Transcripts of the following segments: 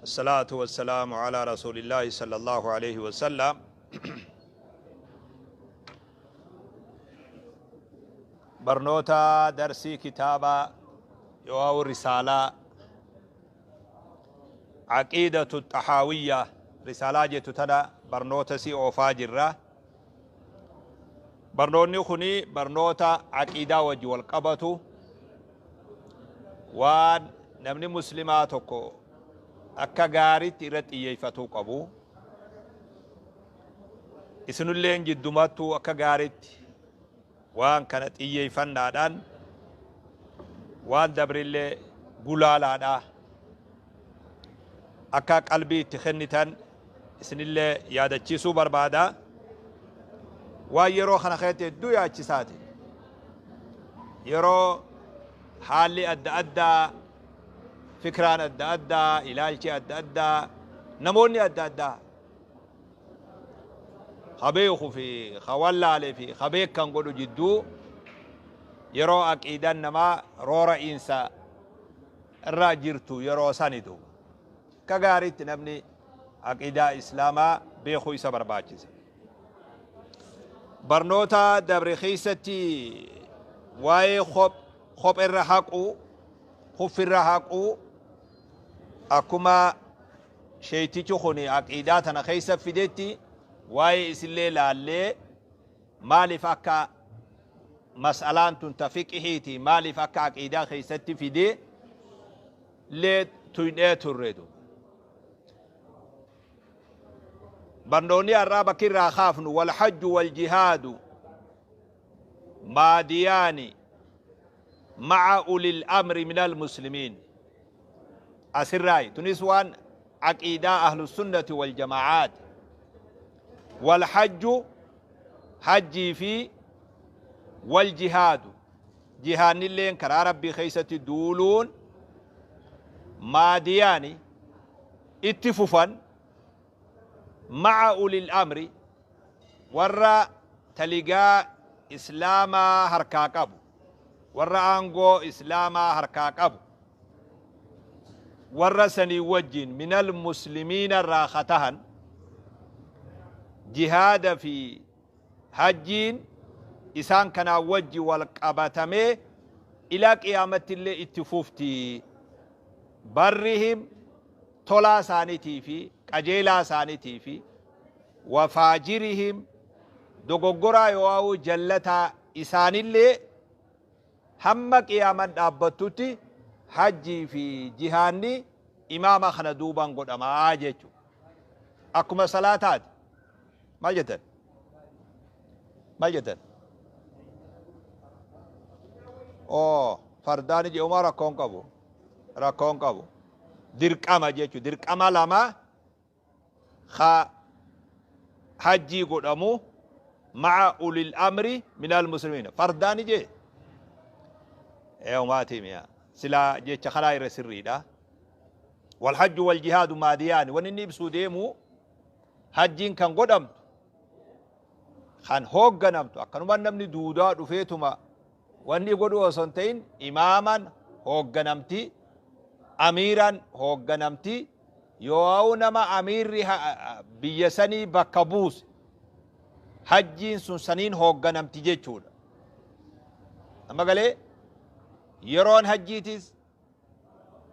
الصلاة والسلام على رسول الله صلى الله عليه وسلم. Barnoota darsii kitaaba yoo risaalaa Aqiidatu Xahaawiyya risaalaa jettu tana barnoota si oofaa jirra. Barnoonni kuni barnoota aqiidaa wajji wal qabatu, waan namni muslimaa tokko akka gaaritti irratti xiyyeeffatuu qabu. Isinilleen jiddumattuu akka gaaritti waan kana xiyyeeffannaadhaan waan dabrillee gulaalaadha akka qalbii itti kennitan isinillee yaadachiisuu barbaada. Waan yeroo kana keessatti hedduu yaachisaati. Yeroo haalli adda addaa, fikraan adda addaa, ilaalchi adda addaa, namoonni adda addaa ka beeku fi ka wallaalee fi ka beekan godhu jidduu, yeroo aqiidaan namaa roora'iinsa irra jirtu, yeroo sanitu akka gaariitti namni aqiidaa islaamaa beekuu isa barbaachisa. Barnoota dabre keessatti waa'ee kopheerra haquu, kuffirra haquu, akkuma sheeytichi kun aqiidaa tana keessa fidetti waa'ee isillee laallee, maaliif akka mas'alaan tun ta fiqhiiti, maaliif akka aqiidaa keessatti fidee lee tuynee turreetu. Barnoonni har'aa bakki irraa kaafnu والحج والجهاد ماضيان مع أولي الأمر من المسلمين. Asirraayi tunis waan aqiidaa أهل السنة والجماعات. والحج hajjii fi والجهاد jihaannilleen karaa rabbii keeysatti duuluun ماضيان itti fufan مع أولي الأمر warra taligaa islaamaa harkaa qabu, warra aangoo islaamaa harkaa qabu, warra sanii wajjin من المسلمين irraa katahan jihaada fi hajjiin isaan kanaa wajji wal qabatamee ilaa qiyaamatti illee itti fufti. برهم tolaa isaaniitii fi qajeelaa isaaniitii fi وفاجرهم dogoggoraa yoo jallataa isaanillee hamma qiyaaman dhaabbattutti hajjii fi jihaanni imaama kana duuban godhamaa jechu. Akkuma salaataati. Maal jettan? Maal jettan? Oo, fardaani jedhuma rakkoon qabu. Rakkoon qabu. Dirqama jechu. Dirqama lama ka hajjii godhamu مع أولي الأمر من المسلمين. Fardaani jee. Ee, umaatii mi'a. Silaa jecha kanaa irra sirriidha. والحج والجهاد ماضيان. Wanni inni ibsuu deemu hajjiin kan godhamtu, kan hoogganamtu, akkanuma namni duudaa dhufeetuma wanni godhu osoo hin ta'in imaaman hoogganamti, amiiran hoogganamti. Yoo nama amiirri biyya sanii bakka buuse hajjiin sun saniin hoogganamti jechuudha. Amma galee yeroon hajjiitis,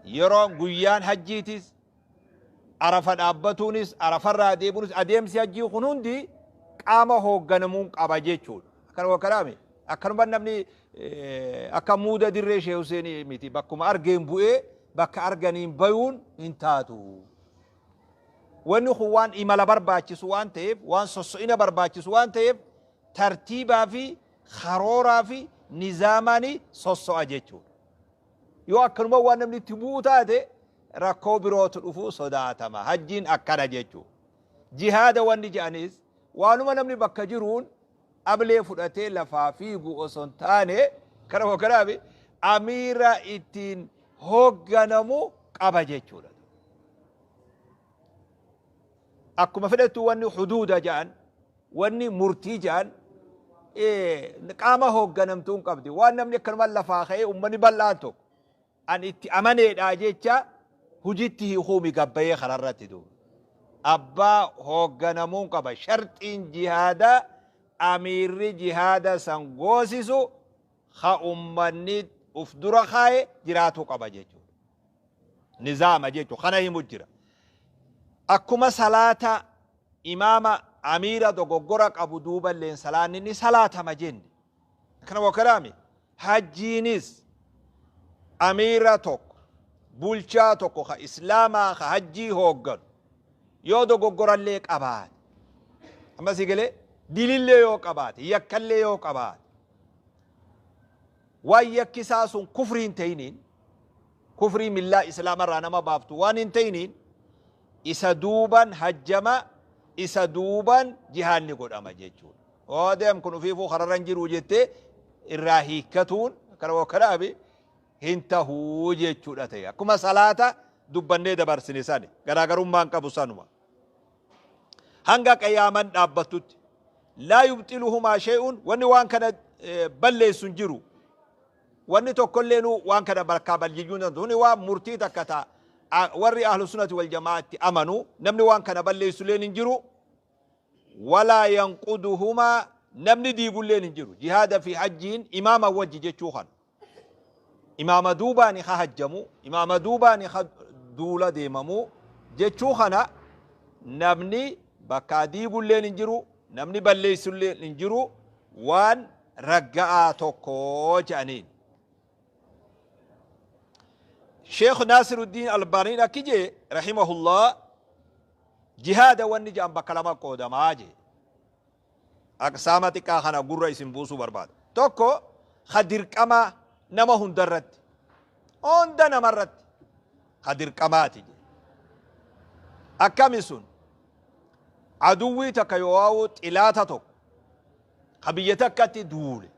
yeroon guyyaan hajjiitis, Arafa dhaabbatuunis, Arafarraa deebi'uunis, adeemsi hajjii kun hundi qaama hoogganamuun qaba jechuudha. Akkanuma kanaami. Akkanuma namni akka muuda dirree Shee Huseenii miti, bakkuma argeen bu'ee bakka arganiin bayuun hin taatu. Wanni kun waan imala barbaachisu waan ta'eef, waan sosso'ina barbaachisu waan ta'eef, tartiibaa fi karooraa fi nizaamaanii sosso'a jechuudha. Yoo akkanuma waan namni itti bu'u taate rakkoo birootu dhufuu sodaatama. Hajjiin akkana jechuudha. Jihaada wanni jedhanis waanuma namni bakka jiruun ablee fudhatee lafaa fiigu osoo hin taane, kana kanaaf amiira ittiin hoogganamu qaba jechuudha. Akkuma fedhattu wanni huduuda jedhan, wanni murtii jedhan qaama hoogganamtuu hin qabdi. Waan namni akkanuma lafaa ka'ee uummanni bal'aan tokko an itti amaneedha jecha. Hujitti hiikuumi gabbayee kararratti duuba. Abbaa hoogganamuun qaba. Sharxiin jihaadaa amiirri jihaada san goosisu ka ummanni uf dura kaaye jiraatuu qaba jechuudha. Nizaama jechuudha. Kana himu jira. Akkuma salaata imaama amiira dogoggora qabu duuballeen salaanni ni salaatama jenne. Akkana wakalaami. Hajjiinis amiira tokko, bulchaa tokko ka islaamaa ka hajjii hoogganu yoo dogoggorallee qabaate, amma si galee, dilillee yoo qabaate, yakkallee yoo qabaate, waan yakkisaa sun kufrii hin ta'iniin, kufrii millaa islaamarraa nama baaftu waan hin ta'iniin, isa duuban hajjama, isa duuban jihaanni godhama jechuudha. Oo deem kun ufiifuu kararra hin jiru jettee irraa hiikkatuun akkana wakkalaabi hin tahuu jechuudha ta'e. Akkuma salaata dubbannee dabarsine sani garaagarummaan qabu sanuma. Hanga qiyaaman dhaabbattutti laa yubxiluhumaa shay'un, wanni waan kana balleessu hin jiru. Wanni tokkolleenu waan kana bakkaa baljiyyuu hin danda'u. Kuni waan murtii takka ta warri ahlu sunnati wal jamaa'atti amanu, namni waan kana balleessulleen hin jiru. Walaa yanquduhumaa, namni diigulleen hin jiru. Jihaada fi hajjiin imaama wajji jechuu kana. Imaama duubaani ha hajjamu, imaama duubaani ha duula deemamu jechuu kana namni bakkaa diigulleen hin jiru, namni balleessulleen hin jiru, waan ragga'aa tokko jedhaniin. Sheekh Naasiruddin Albaaniin akki jee rahimahullah, jihaada wanni jedhan bakka lama qoodamaa jee. Aqsaama xiqqaa kana gurra isin buusuu barbaada. Tokko ka dirqamaa nama hundarratti, hunda namarratti ka dirqamaati jee. Akkami sun? Aduwwii takka yoo waa'u xilaata tokko ka biyya takkatti duule,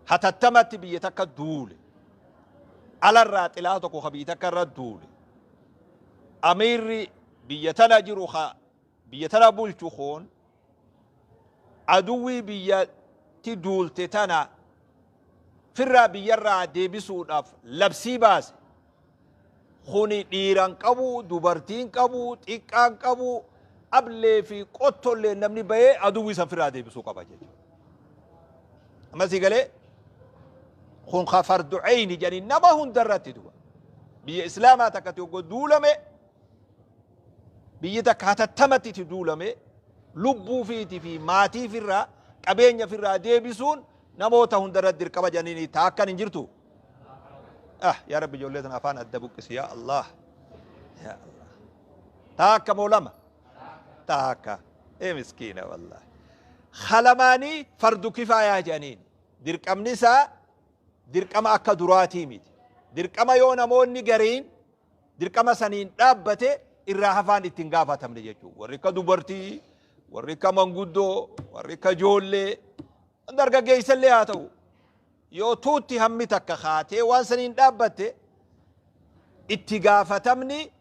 hatattamatti biyya takka duule, alarraa xilaata tokko ka biyya takka irra duule, amiirri biyya tana jiru ka biyya tana bulchu kun aduwwii biyyatti duulte tana firraa biyyarraa deebisuudhaaf labsii baase. Kuni dhiiran qabu, dubartiin qabu, xiqqaan qabu, ablee fi qottollee namni bahee aduwwii san firraa deebisuu qaba jechuudha. Amma sii galee, kun ka fardu ceyni jedhanii nama hundarratti duba. Biyya islaamaa takkatti yoggoo duulame, biyyi takka hatattamatti itti duulame, lubbuu fiiti fi maatii firraa qabeenya firraa deebisuun namoota hundarratti dirqama jedhanii taakkan hin jirtu. Ah, yaa Rabbi, ijoollee tana afaan adda buqqisi, yaa Allah. Yaa Allah. Taakka moo lama? Taakka. Ee miskiina wallahi. Kalamaanii fardu kifaayaa jedhaniin. Dirqamni isaa dirqama akka duraatii miti. Dirqama yoo namoonni gariin dirqama saniin dhaabbate irraa hafaan ittiin gaafatamne jechuudha. Warri akka dubartii, warri akka manguddoo, warri akka ijoollee, dargaggeessallee haa ta'u. Yoo tuutti hammi takka kaatee waan saniin dhaabbatte, itti gaafatamni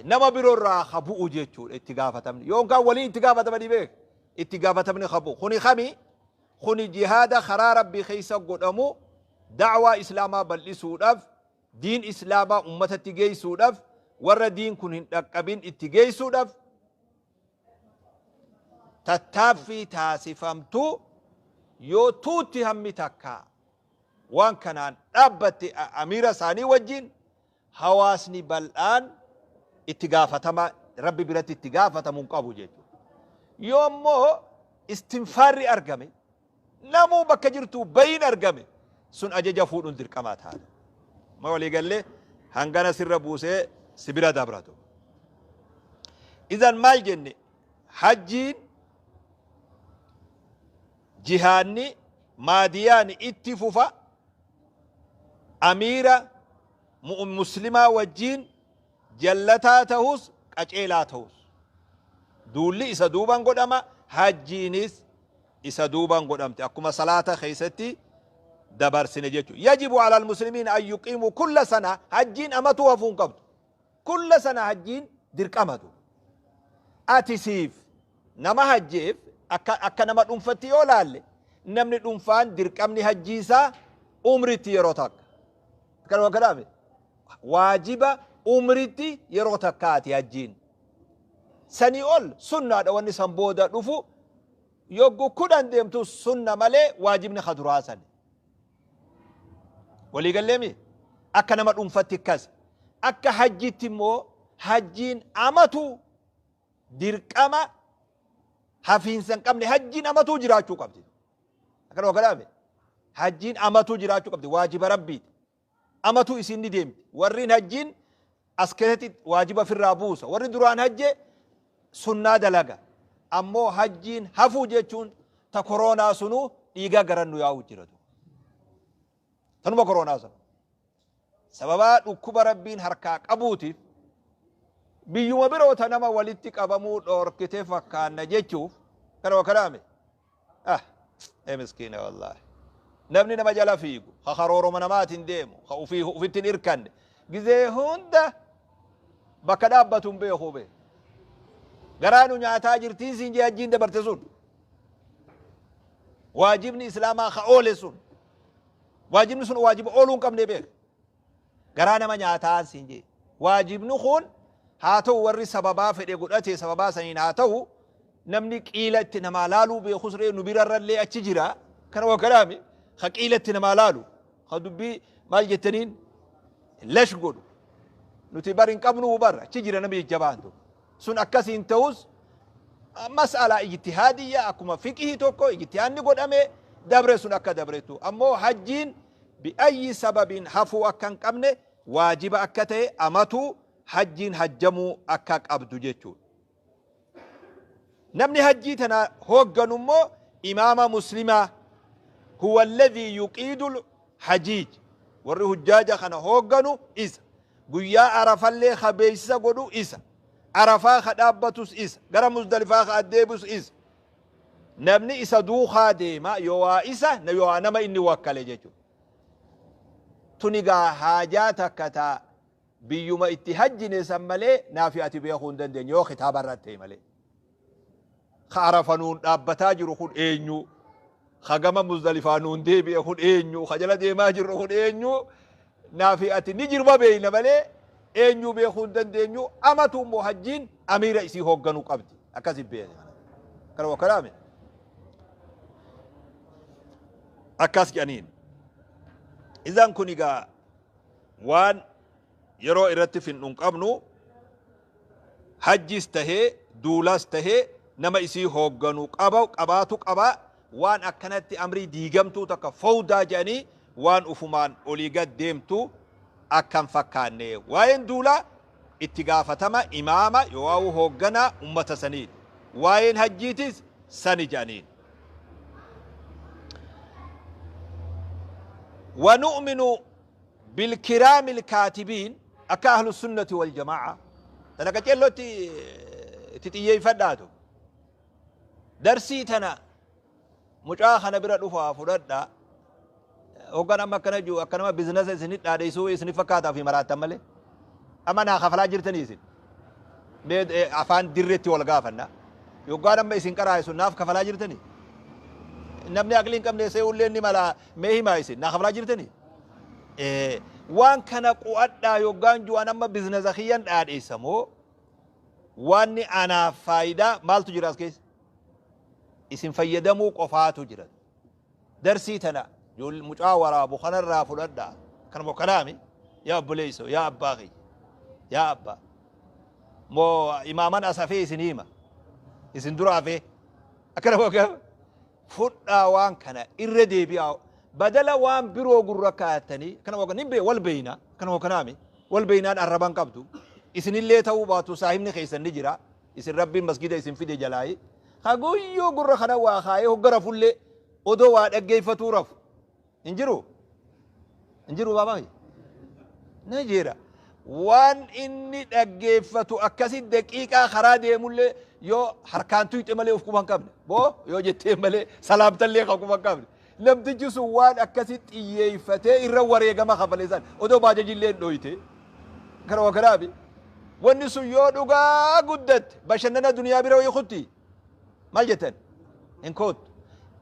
nama biroorraa ha bu'u jechuudha itti gaafatamni. Yookaan waliin itti gaafatamanii beek itti gaafatamni ha bu'u. Kuni kami? Kuni jihaada karaa Rabbii keessa godhamu, da'waa islaamaa bal'isuudhaaf, diin islaamaa ummatatti geessuudhaaf, warra diin kun hin dhaqqabin itti geessuudhaaf tattaaffii taasifamtu, yoo tuutti hammi takka waan kanaan dhaabbatte amiira isaanii wajjin, hawaasni bal'aan itti gaafatama Rabbi biratti itti gaafatamu hin qabu jechuudha. Yoo immoo istinfaarri argame, namuu bakka jirtu bayiin argame, sun ajaja fuudhuun dirqamaa taata. Ma walii gallee? Hangana sirra buusee si bira dabratu. Idan maal jenne? Hajjiin, jihaanni maadiyaan itti fufa amiira muslimaa wajjiin, jallataa ta'us qaceelaa ta'us. Duulli isa duuban godhama, hajjiinis isa duuban godhamte, akkuma salaata keessatti dabarsine jechuudha. Yajibu ala almuslimiin an yuqiimu kulla sana, hajjiin amatuu hafuu hin qabdu. Kulla sana hajjiin dirqamatu. Ati siif nama hajjeef akka nama dhuunfatti yoo laalle, namni dhuunfaan dirqamni hajjii isaa umritti yeroo takka. Kanuma kanaaf Waajiba umritti yeroo takkaati hajjiin. Sanii ol sunnaadha wanni san booda dhufu yoggu 10 deemtu sunna malee waajibni ka duraa sani. Walii galleemi? Akka nama dhuunfatti akkasi. Akka hajjiitti immoo hajjiin amatu dirqama hafiinsa hin qabne hajjiin amatuu jiraachuu qabdi. Akkana wakalaame hajjiin amatuu jiraachuu qabdi waajiba rabbiiti. Amatuu isiin ni deemti. Warriin hajjiin as keessatti waajiba ofirraa buusa. Warri duraan hajje sunnaa dalaga. Ammoo hajjiin hafuu jechuun ta koroonaa sunuu dhiigaa garan nu yaa'uu jira. Tanuma koroonaa sana. Sababaa dhukkuba Rabbiin harkaa qabuutiif biyyuma biroo ta nama walitti qabamuu dhoorkite fakkaanna jechuuf kana wakalaame. Ah, ee miskiina wallaahi. Namni nama jala fiigu, ka karooroma namaatiin deemu, ka ufii ufitti hin irkanne, gizee hunda bakka dhaabbatu hin beeku be. Garaa nu nyaataa jirtiin siin jee hajjiin dabarte sun. Waajibni Islaamaa ka oole sun. Waajibni sun waajiba ooluu hin qabne beeka. Garaa nama nyaataa siin jee. Waajibni kun haa ta'u warri sababaa fedhe godhate sababaa saniin haa ta'u namni qiila itti namaa laaluu beekus ree nu birarrallee achi jira. Kana waa kalaami ka qiila itti namaa laalu ka dubbii maal jettaniin lash godhu. Nuti bar hin qabnu bar achi jira namni jajjabaan tokko. Sun akkasiin ta'us mas'alaa ijtihaadiyya akkuma fiqhii tokko ijtihaadni godhame dabre sun akka dabrettu. Ammoo hajjiin bi'ayyi sababiin hafuu akka hin qabne waajiba akka ta'e amatuu hajjiin hajjamuu akka qabdu jechuudha. Namni hajjii tana hoogganu immoo imaama muslimaa huwa alladhii yuqiidul hajiij warri hujjaaja kana hoogganu isa. Guyyaa Arafallee ka beeksisa godhu isa. Arafaa ka dhaabbatus isa. Gara Muzdalifaa ka addeebus isa. Namni isa duukaa deema yowaa isa yowaa nama inni wakkale jechuudha. Tuni gaa haajaa takka ta biyyuma itti hajjine san malee naafi ati beekuu hin dandeenye yoo kitaaba irratti ta'e malee. Ka Arafa nuun dhaabbataa jiru kun eenyu? Ka gama Muzdalifaa nuun deebi'e kun eenyu? Ka jala deemaa jirru kun eenyu? Naafi ati ni jirma beeyna malee eenyuu beekuu hin dandeenyu. Amatu immoo hajjiin amiira isii hoogganuu qabdi. Akkasi beekne kana. Kana wakkalaame. Akkas jedhaniin. Izan kun egaa waan yeroo irratti finnu hin qabnu hajjis tahee duulas tahee nama isii hoogganu qaba qabaatu qaba waan akkanatti amrii diigamtuu takka fowdaa jedhanii waan ufumaan olii gad deemtu akka hin fakkaanne waa'een duulaa itti gaafatama imaama yoowaa'uu hoogganaa ummata saniiti waa'een hajjiitis sani jedhaniin. ونؤمن بالكرام الكاتبين akka ahlu sunnati wal jamaa'a tana qaceellootti itti xiyyeeffadhaatu darsii tana mucaa kana bira dhufaa fudhadha hoggan amma akkana jiru akka nama bizinasa isinit dhaadheessuu isinit fakkaataa fi maraattan malee amma naa kafalaa jirtanii isin mee afaan dirreetti wal gaafanna yoggaan amma isin qaraa'isu naaf kafalaa jirtanii namni aqlii hin qabne se'ullee ni mala mee himaa isin naa kafalaa jirtanii Waan kana qu'adhaa yoggaan ju'an amma biznaza kiyyan dhaadheessa moo waanni anaaf faayidaa maaltu jira as keessa? Isin fayyadamuu qofaatu jira. Darsii tana mucaa waraabu kanarraa fudhadhaa. Kanuma kanaami yaa obboleessoo yaa abbaa kiyya yaa abbaa. Moo imaaman as hafee isin hima. Isin dura hafee. Akkana gaafa fudhaa waan kana irra deebi'aa badala waan biroo gurra kaa'attanii kana wagga nin bee wal beeyna kana wakanaami wal beeynaan arraban qabdu isinillee ta'uu baatu saahibni keessan ni jira isin rabbiin masgida isin fide jalaayi ka guyyuu gurra kana waa kaayee hogga rafullee odoo waa dhaggeeffatuu rafu Hin jiru? Hin jiru baabaa kiyya? Ni jira. Waan inni dhaggeeffatu akkasi daqiiqaa karaa deemullee yoo harkaan tuyxe malee of quba hin qabne. Boo yoo jettee malee salaamtallee kan quba hin qabne. Namtichi sun waan akkasi xiyyeeffatee irra wareegama kafale san odoo baajajillee hin dhoyte. Kana waa kanaafi wanni sun yoo dhugaa guddatte bashannana duniyaa bira wayii kutti. Maal jettan? Hin koottu.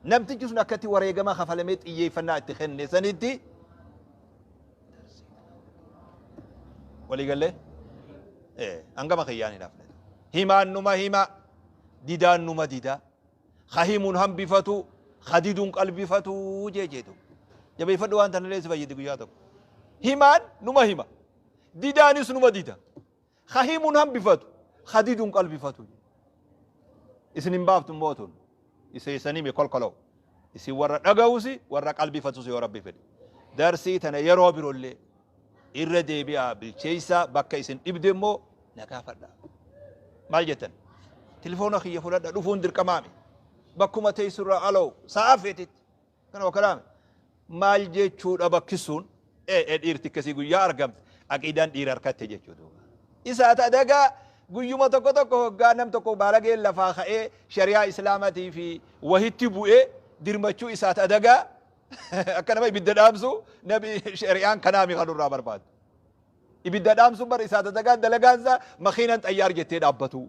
Namtichi sun akkatti wareegama kafalamee xiyyeeffannaa itti kenne sanitti Walii gallee? Hangama kiyyaan hin hafne. Himaan numa hima, didaan numa dida. Ka himuun hambifatu, ka diduun qalbifatu jee jeetu. Jabeeffadhu, waan tanallee si fayyadi guyyaa tokko. Himaan numa hima. Didaanis numa dida. Ka himuun hambifatu, ka diduun qalbifatu. Isin hin baaftu mootun. Iseessanii mi kolkoloo. Isin warra dhaga'usi, warra qalbifatus yoo Rabbi fedhe. Darsii tana yeroo birollee irra deebi'aa bilcheessaa, bakka isin dhibde immoo na gaafadha. Maal jettan? Telefoona kiyya fudhadha, dhufuun dirqamaami. Bakkuma teessurraa aloo sa'a feetitti. Kana wakkalaame. Maal jechuudha bakki sun? Ee, dhiirti akkasii guyyaa argamte aqiidaan dhiira harkatte jechuudha. Isaa ta'dagaa guyyuma tokko tokko hoggaa nam tokko baalageen lafaa ka'ee shari'aa islaamatii fi wahitti bu'ee dirmachuu isaa ta'dagaa akka nama ibidda dhaamsu. Nabi shari'aan kanaami kan irraa barbaadu. Ibidda dhaamsuun bar isaa ta'dagaan dalagaan isaa makiinan xayyaar jettee dhaabbatu.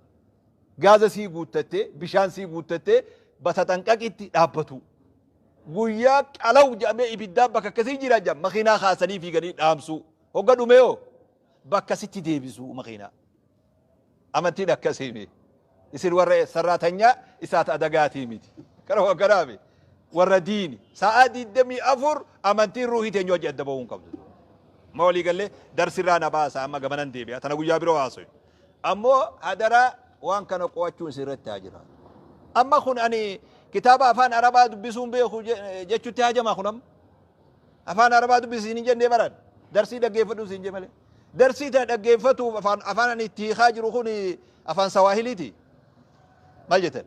Gaaza sii guuttattee, bishaan sii guuttattee bataxanqaqitti dhaabbatu. Guyyaa qalaw jedhamee ibiddaan bakka akkasii jira jedhama, makiinaa kaasanii fiiganii dhaamsuu. Hogga dhumee hoo bakka sitti deebisuu makiinaa. Amantiin akkasii miti. Isin warra sarraatanyaa isaat adagaatii miti. Kana wagganaami. Warra diini. Sa'aa 24 amantiin ruuhii teenya wajji adda bahuu hin qabdu. Ma walii gallee? Darsirraa na baasa, amma gamanan deebi'a. Tana guyyaa biroo haasoyu. Ammoo hadaraa waan kana qo'achuun sirratti haa jiraatu. Amma kun ani kitaaba afaan Arabaa dubbisuun beeku jechutti hajamaa kun amma. Afaan Arabaa dubbisi hin jennee baran. Darsii dhaggeeffadhu siin jee malee. Darsii tana dhaggeeffatuuf afaan ani itti hiikaa jiru kun afaan Sawaahiliiti. Maal jettan?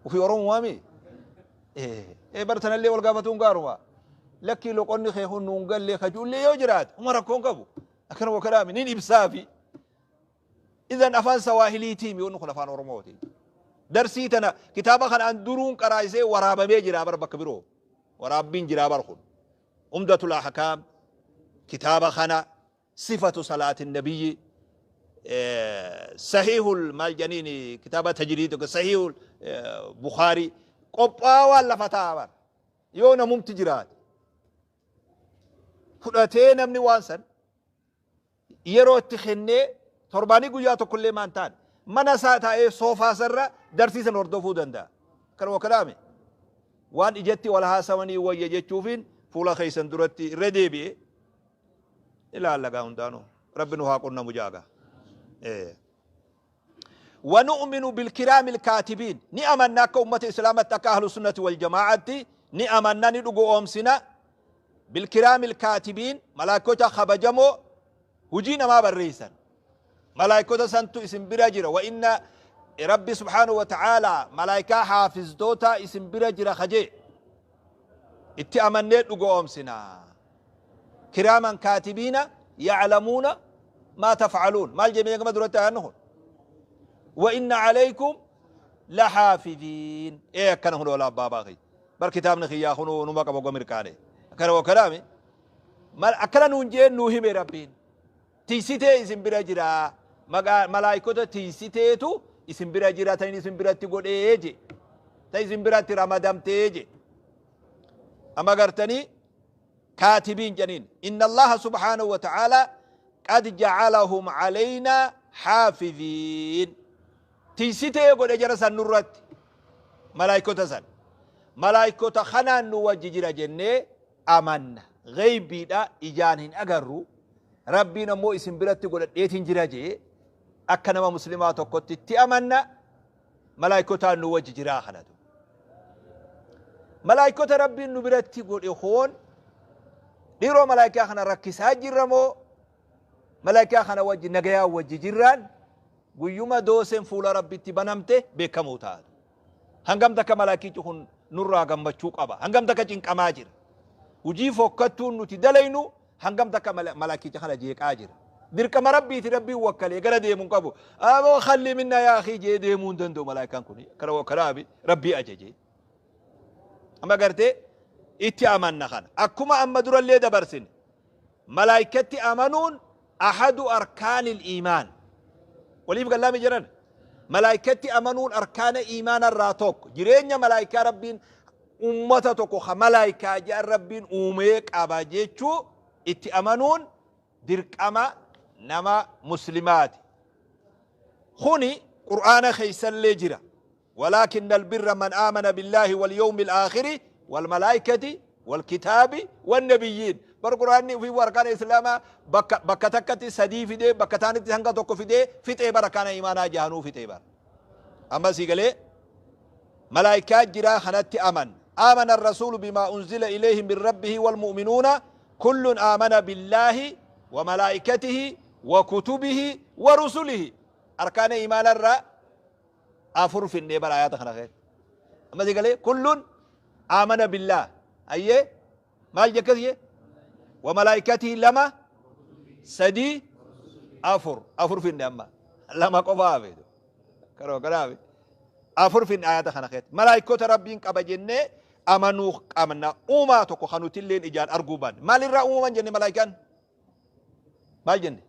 Ofii Oromoo waami? Ee, bar tanallee wal gaafatuun gaaruma. Lakkii, loqonni kee kun nuun gallee kajuullee yoo jiraate uma rakkoon qabu. Akkana wakalaami nin ibsaafi. Idan afaan Sawaahiliitii mi wanni kun afaan Oromooti. Darsii tana kitaaba kana an duruun qaraayisee waraabamee jira bar, bakka biroo. Waraabbiin jira bar kun. Umdatul Ahkaam kitaaba kana, sifatu salaatin nabiyyi, sahihul maal janiin, kitaaba tajriid tokko, sahihul Bukhaarii qophaawaan lafa taa'a bar. Yoo namumti jiraate fudhatee, namni waan san yeroo itti kennee, torbaanii guyyaa tokkollee maan taane, mana isaa taa'ee soofaa sarra darsii san hordofuu danda'a. Kanuma kalaame waan ijatti wal haasawanii wayya jechuufiin fuula keessan duratti irra deebi'e ilaalla gaa. Hundaanuu Rabbi nu haa qunnamu jaaga. ونؤمن بالكرام الكاتبين ni amanna. Akka ummata islaamatti, akka أهل السنة والجماعة ni amanna, ni dhugu oomsina. بالكرام الكاتبين, malaakota kabajamoo hujii namaa barreessan, malaayikota santu isin bira jira. وإن rabbi سبحانه وتعالى malaayikaa haafiztoota isin bira jira kajee itti amannee dhugo oomsina. كراما كاتبين يعلمون ما تفعلون maal jemee gama duratti ayannu kun? وإن عليكم لحافظين. ee akkana kun ola abbaa baaqi bar, kitaabni kiyyaa kun numa qaba gomirkaane akkana wakalaami mal akkana nuun jeen nuu hime Rabbiin tiisitee isin bira jira, malaayikota tiisiteetu isin bira jira, tan isin biratti godhee je, ta isin biratti ramadamtee je. Amma gartanii كاتبين janiin. إن الله سبحانه وتعالى قد جعلهم علينا حافظين. Tiisitee godhe jara san nurratti, malaayikota san, malaayikota kanaan nu wajji jira jennee amanna. Gaybiidha, ijaan hin agarru. Rabbiin ammoo isin biratti godhadheetin jira jee, akka nama muslimaa tokkotti itti amanna. Malaayikotaan nu wajji jiraa kanatu malaayikota Rabbiin nu biratti godhe hoon. Dhiiroo, malaayikaa kana rakkisaa jirra moo malaayikaa kana wajji nagayaa wajji jirraan guyyuma dooseen fuula Rabbitti banamte beekamuu taatu. Hangam takka malaayikichi kun nurraa gammachuu qaba, hangam takka cinqamaa jira, hujii fokkattuun nuti dalaynu hangam takka malaayikicha kana jeeqaa jira. Dirqama Rabbiiti, Rabbiin wakkalee gara deemuun qabu. Aboo خلي منا يا أخي jee deemuu hin danda'u malaayikaan kun. Kana wakkalaabi Rabbii ajaje. Amma gartee itti amanna kana. Akkuma amma durallee dabarsine, malaayikatti amanuun أحد أركان الإيمان. Waliif gallaami jiran? Malaayikatti amanuun arkaana iimaana irraa tokko. Jireenya malaayikaa, Rabbiin ummata tokko ka malaayikaa jedhan Rabbiin uumee qaba jechuu itti amanuun dirqama. Nama muslimaati. Kuni Qur'aana keeysallee jira. Walaakinna albirra man aamana billaahi walyawmi alaakhiri walmalaaikati walkitaabi wannabiyyiin. Bar Qur'aanni ufii arkaana islaamaa bakka bakka takkatti sadii fidee, bakka taanitti hanga tokko fidee fixee, bar arkaana imaanaa jahanuu fixee bar. Amma sii galee, malaayikaa jiraa kanatti aman. آمن الرسول بما أنزل إليه من ربه والمؤمنون كل آمن بالله وملائكته وكتبه ورسله. أركان إيمان الرا أفر في النبر آيات خنا خير. أما زي قال كل آمن بالله أيه ما الجكزية وملائكته، لما، سدي، أفر، أفر في النعمة لما قفا فيدو كرو كرامي أفر في آيات خنا خير. ملائكة ربين قبا جنة amanuu qabna. Uumaa tokko kan nuti illeen ijaan arguu baanne maalirraa uumaman jenne? Malaayikaan maal jenne?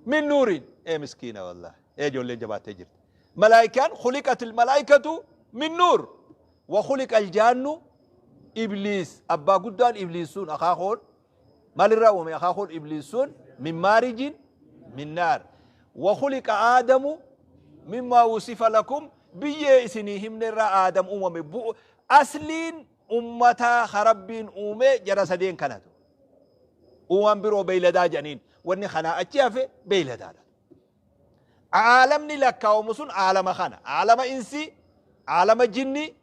من نور. Ee miskiina, wallahi ee ijoolleen jabaattee jirti. Malaayikaan خلقت الملائكة من نور وخلق الجان. Ibliis, abbaa guddaan ibliis sun, akaakoon maalirraa uumame? Akaakoon ibliis sun من مارج من نار وخلق آدم مما وصف لكم. Biyyee isinii himne irraa aadam uumame. Asliin ummataa harabbiin uume jara sadeen kanatu. Uumaan biroo beeyladaa jedhaniin. Wanni kanaa achi hafe beeyladaadha. Aalamni lakkaawamu sun aalama kana: aalama insi, aalama jinni,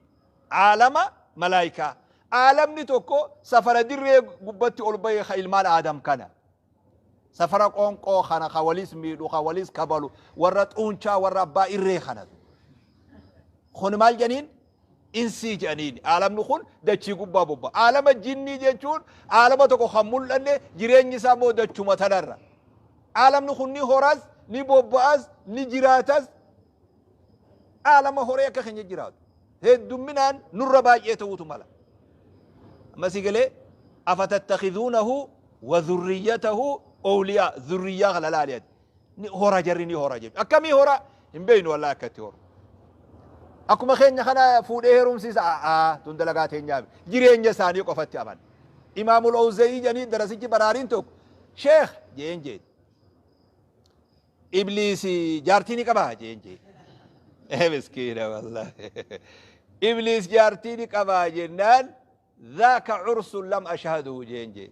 aalama malaayikaa. Aalamni tokko safara dirree gubbatti ol bahe ka ilmaan aadam kana, safara qoonqoo kana, ka walis miidhu, ka walis kabalu, warra xuunchaa, warra abbaa irree kanatu. Kun maal jedhaniin? Insii jedhaniin. Aalamni kun dachii gubbaa bobba. Aalama jinnii jechuun aalama tokko kan mul'anne, jireenyi isaa immoo dachuma tanarra. Aalamni kun ni horas, ni bobba'as, ni jiraatas. Aalama horee akka keenya jiraatu, heddumminaan nurra baay'ee ta'uutu mala. Amma si galee, أفتتخذونه وذريته أولياء. Zurriyyaa kana laali. Ni hora jarri, ni hora jechuudha. Akkamii hora hin beeynu, wallaahi. Akkatti horu akkuma keenya kana fuudhee heerumsiisa? Aa, tun dalagaa teenyaaf. Jireenya isaanii qofatti aman. Imaamul Owzeeyii jedhanii darasichi baraariin tokko, "Sheekh," jeen jeen, "Ibliisi jaartii ni qabaa?" jeen jeen. Eh, miskiina, wallaahi. "Ibliis jaartii ni qabaa?" jennaan, "ذاك عرس لم أشهده" jeen jeen.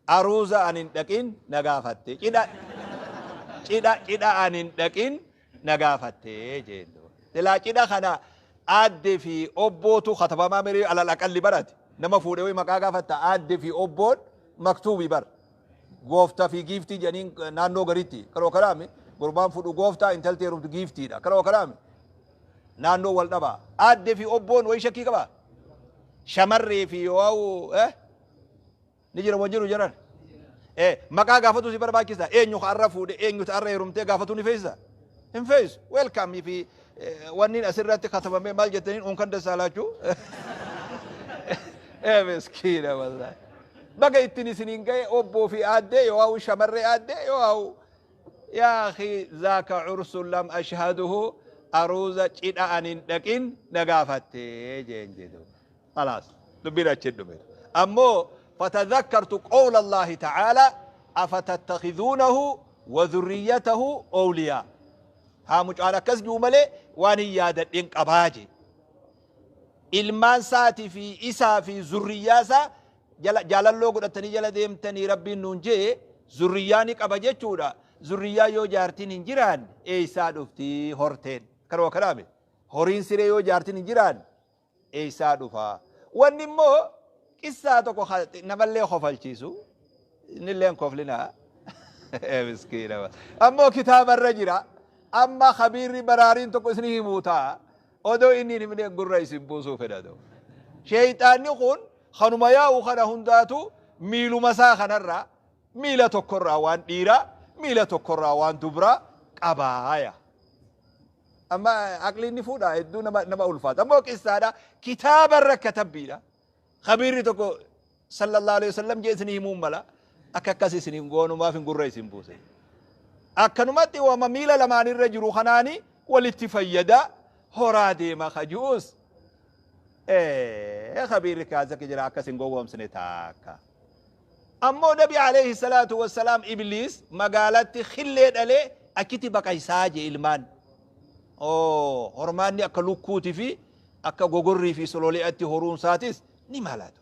"Aruuza an hin dhaqin na gaafatte, cidha cidha cidha an hin dhaqin na gaafatte" jeen. Silaa cidha kana aadde fi obbootu katabamaa mirii alal aqalli barate. Nama fuudhee wayi maqaa gaafatta? Aadde fi obboon maktuubi bar. Gooftaa fi giiftii jedhaniin naannoo garitti. Karoo karaami gurbaan fudhu gooftaa, intalti heerumtu giiftiidha. Karoo karaami naannoo wal dhabaa. Aadde fi obboon wayi shakkii qabaa? Shamarree fi yoo ni jira wan jiru jiran maqaa gaafatu si barbaachisa? Eenyu har'a fuudhe, eenyu har'a heerumtee gaafatu ni feesisa? Hin feesu. Welcome fi wanni asirratti katabamee maal jettaniin unkan dasaalachuu. Ee miskiina, wallahi. Baga ittiin isiniin ga'e obboo fi aaddee, yoo shamarree aaddee yoo. يا أخي ذاك عرس لم أشهده. Aruuza cidha anin dhaqin na gaafatte jeen jedhu. خلاص, dubbiin achi dhume. Ammoo فتذكرت قول الله تعالى أفتتخذونه وذريته أولياء. Haa mucaan akkas jiru malee waan hin yaadadhin qabaa je. Ilmaan isaatii fi isaa fi zurriyyaa isaa jaalalloo godhatanii jala deemtanii rabbiin nuun jee, zurriyyaa ni qaba jechuudha. Zurriyyaa yoo jaartiin hin jiraanne eeysaa dhufti horteen? Kanuma kanaame horiin siree yoo jaartiin hin jiraanne eeysaa dhufa? Wanni immoo qissaa tokko namallee kofalchiisu, innillee koflinaa, miskiina. Ammoo kitaabarra jira. Amma kabiirri baraariin tokko isin himuu ta'a. Odoo inni hin himne gurra isin buusuu fedhatu. Sheeyxaanni kun kanuma yaa'u kana hundaatu miiluma isaa kanarraa, miila tokkorraa waan dhiiraa, miila tokkorraa waan dubraa qabaaya. Amma aqliin ni fuudha, hedduu nama ulfaata. Ammoo qissaadha, kitaabarra katabbiidha. Kabiirri tokko صلى الله عليه وسلم jee isin himuu mala. Akka akkas isin hin goonumaaf hin gurra isin buuse. Akkanumatti wama miila lamaanirra jiru kanaani walitti fayyada horaa deema kajuus. Kabiirri kaasakki jira, akkas hin gowwoomsine taakka. Ammoo Nabi alayhi salaatu wassalaam Ibliis magaalatti khillee dhalee achitti baqaysaa jee ilmaan. Oo hormaanni akka lukkuuti fi akka gogorrii fi solole'atti horuun isaatis ni malaatu.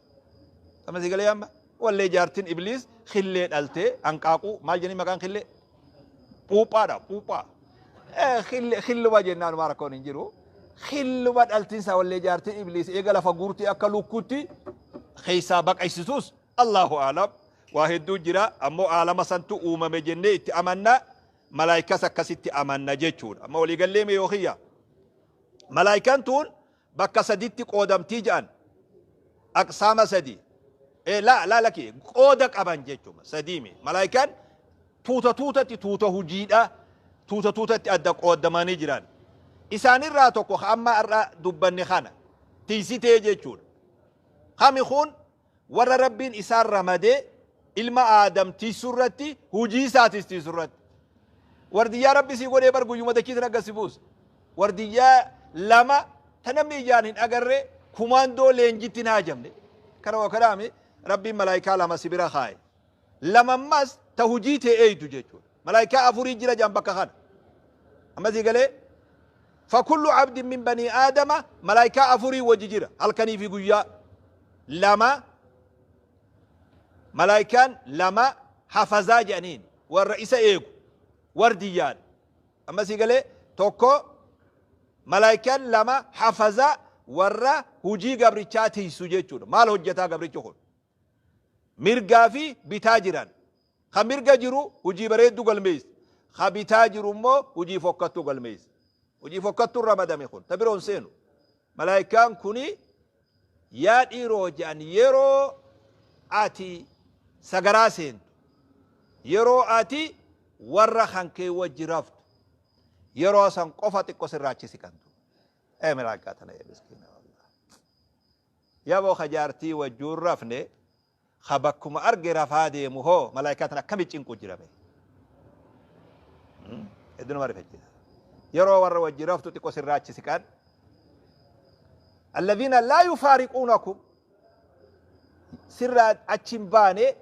Amma si galee amma wallee jaartin Ibliis khillee dhaltee hanqaaquu maal jedhanii maqaan khillee? Puuphaadha puuphaa. Khilluma jennaan maa rakkoon hin jiru. Khilluma dhaltinsaa wallee jaartin Ibliis eega lafa guurtee akka lukkuutti keessaa baqaysitus Allahu aalam. Waa hedduu jira ammoo aalama santu uumame jennee itti amanna malaayikas akkasitti amanna jechuudha. Amma walii gallee mee yoo kiyya. Malaayikaan tun bakka saditti qoodamtii jedhan. Aqsaama sadi. Laa laa laki qooda qaban jechuudha sadiimi. Malaayikaan tuuta tuutatti tuuta hujiidha tuuta tuutatti adda qoodamanii jiran. Isaanirraa tokko amma har'a dubbanne kana tiisitee jechuudha. Kami kun warra Rabbiin isaan ramadee ilma Aadam tiisuu irratti hujii isaatis tiisuu irratti. Wardiyyaa Rabbi sii godhee bar guyyuma dachiitin akka si buuse. Wardiyyaa lama ta namni ijaan hin agarre kumaandoo leenjitti hin haajamne. Kana waa kanaami Rabbiin malaayikaa lama si bira kaaye. Lama ammas ta hujii tee eeydu jechuudha. Malaayikaa afurii jira jaan bakka kana. Amma sii galee fakullu abdin min banii aadama malaayikaa afurii wajji jira halkanii fi guyyaa. Lama malaayikaan lama hafazaa jedhaniin warra isa eegu wardiyyaadha. Amma sii galee tokko malaayikaan lama hafazaa warra hujii gabrichaa tiisu jechuudha. Maal hojjetaa gabrichi kun? Mirgaa fi bitaa jiran. Ka mirga jiru hujii bareedduu galmeessa. Ka bitaa jiru immoo hujii fokkattuu galmeessa. Hujii fokkattuun ramadame kun ta biroo hin seenu. Malaayikaan kuni yaa dhiiroo jedhan yeroo ati sagaraa seentu, yeroo ati warra kan kee wajji raftu, yeroo san qofa xiqqo sirraa achi siqantu. Ee malaayikaa tana ee miskiina wallah. Yaboo ka jaartii wajjuun rafne ka bakkuma arge rafaa deemu hoo malaayikaa tana akkami cinqu jira mee. Hedduu nama rifachiisa. Yeroo warra wajji raftu xiqqo sirraa achi siqan. Alladhiina laa yufaariquunakum sirraa achi hin baane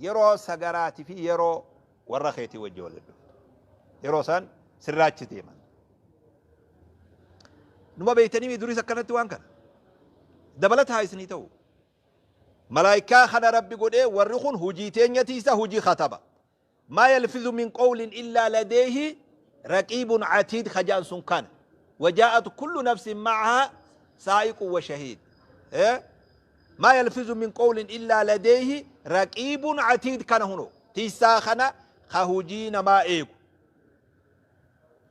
yeroo sagaraati fi yeroo warra keetii wajji waliin dhuftu. Yeroo isaan sirraa achi deeman. Numa beektanii duris akkanatti waan kana. Dabalataa isinii ta'u. Malaayikaa kana Rabbi godhee warri kun hujii teenya tiisa hujii kataba. Maa yalfizu min qawlin illaa ladeehi raqiibun atiid kajaan sun kana. Wajaa'at kullu nafsin ma'ahaa saa'iqun wa shahiid. Maa yalfizu min qawlin illaa ladeehi raqiibun atiid kana huno. Tiisaa kana ka hujii namaa eegu.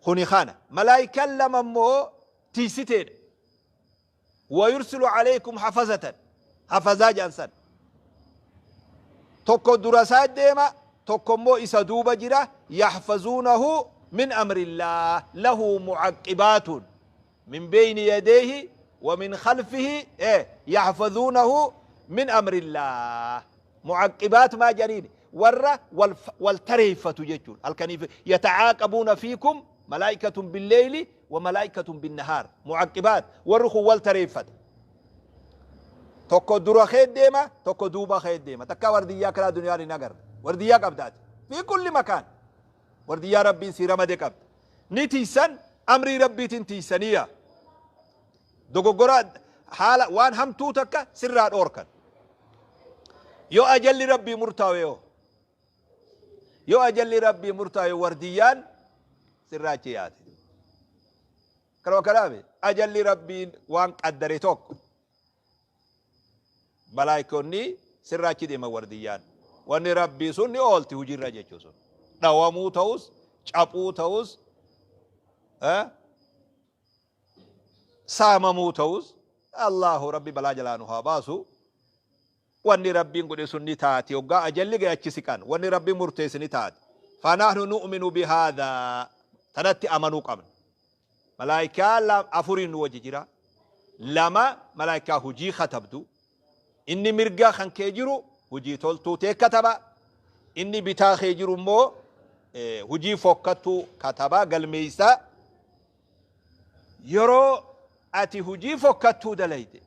Kuni kana. Malaayikaan lama immoo tiisiteedha. Wa yursilu alaykum hafazatan hafazaa jedhan san tokko dura isaa deema tokko immoo isa duuba jira yahfazuunahu min amrillah lahu mu'aqqibaatun min beyni yadayhi wa min khalfihi yahfazuunahu min amrillah mu'aqqibaat maa jedhaniin warra wal tareeffatu jechuudha halkaniif yatacaaqabuuna fiikum malaa'ikatun billeyli wa malaa'ikatun binnahaar mu'aqqibaat warri kun wal tareeffata tokko dura kee deema tokko duuba kee deema takkaa wardiyyaa karaa duniyaan hin agarre wardiyyaa qabdaati fi kulli makaan wardiyyaa rabbiin si ramade qabda ni tiisan amrii rabbiitiin tiisaniya dogoggora haala waan hamtuu takka sirraa dhoorkan yoo ajalli rabbii murtaawe yoo ajalli rabbii murtaawe wardiyyaan sirraa achi yaate kanuma kanaami ajalli rabbiin waan qaddare tokko malaayikonni sirraa achi deeman wardiyyaan wanni rabbii sun ni oolti hojiirra jechuu sun dhawamuu ta'us caphuu ta'us saamamuu ta'us Allahu rabbi balaa jalaa nu haa baasu wanni rabbiin godhe sun ni taati hoggaa ajalli gahe achi siqan wanni rabbiin murteesse ni taati fanahnu nu'minu bihaadhaa tanatti amanuu qabna malaayikaa afuriin nu wajji jira lama malaayikaa hujii katabdu inni mirga kan kee jiru hujii toltuu tee kataba inni bitaa kee jiru immoo hujii fokkattuu kataba galmeeysa Yeroo ati hujii fokkattuu dalayde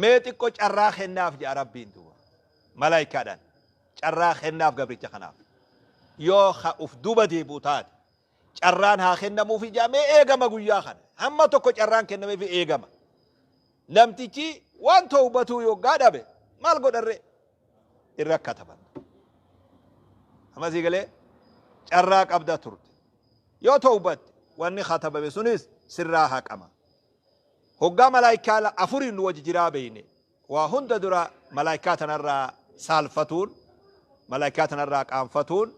mee xiqqo carraa kennaaf jedha Rabbiin duuba. Malaayikaadhaan carraa kennaaf gabricha kanaaf. Yoo ka uf duuba deebi'u taate carraan haa kennamuufi jedhamee eegama guyyaa kana. Hamma tokko carraan kennameefi eegama. Namtichi waan towbatuu yoggaa dhabe maal godharree? Irra kataban. Amma sii galee carraa qabda turte. Yoo towbatte wanni katabame sunis sirraa haqama. Hoggaa malaayikaa afuriin nu wajji jiraa beeyne waa hunda dura malaayikaa tanarraa saalfatuun, malaayikaa tanarraa qaanfatuun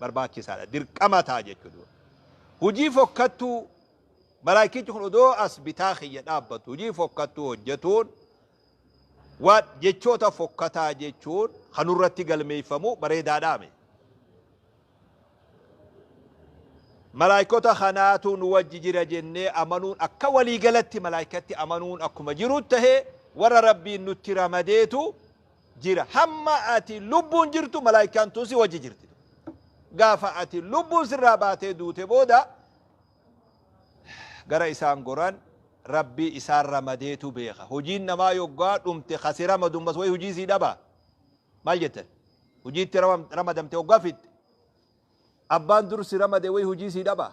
barbaachisaadha. Dirqama ta'a jechuudha. Hujii fokkattuu malaayikichi kun odoo as bitaa kiyya dhaabbatu hujii fokkattuu hojjetuun waan jechoota fokkataa jechuun kanurratti galmeeffamu bareedaadhaame. Malaayikota kanaatu nu wajji jira jennee amanuun akka waliigalatti malaayikatti amanuun akkuma jiru tahee warra Rabbiin nutti ramadeetu jira. Hamma ati lubbuun jirtu malaayikaan tun si wajji jirti. Gaafa ati lubbuun sirraa baatee duute booda gara isaan goran Rabbii isaan ramadeetu beeka. Hojiin namaa yoggaa dhumte kasi ramadu ammas wayi hojii sii dhaba. Maal jettan? Hojiitti ramadamte hoggaa fixxe. Abbaan dur si ramade wayi hojii sii dhaba.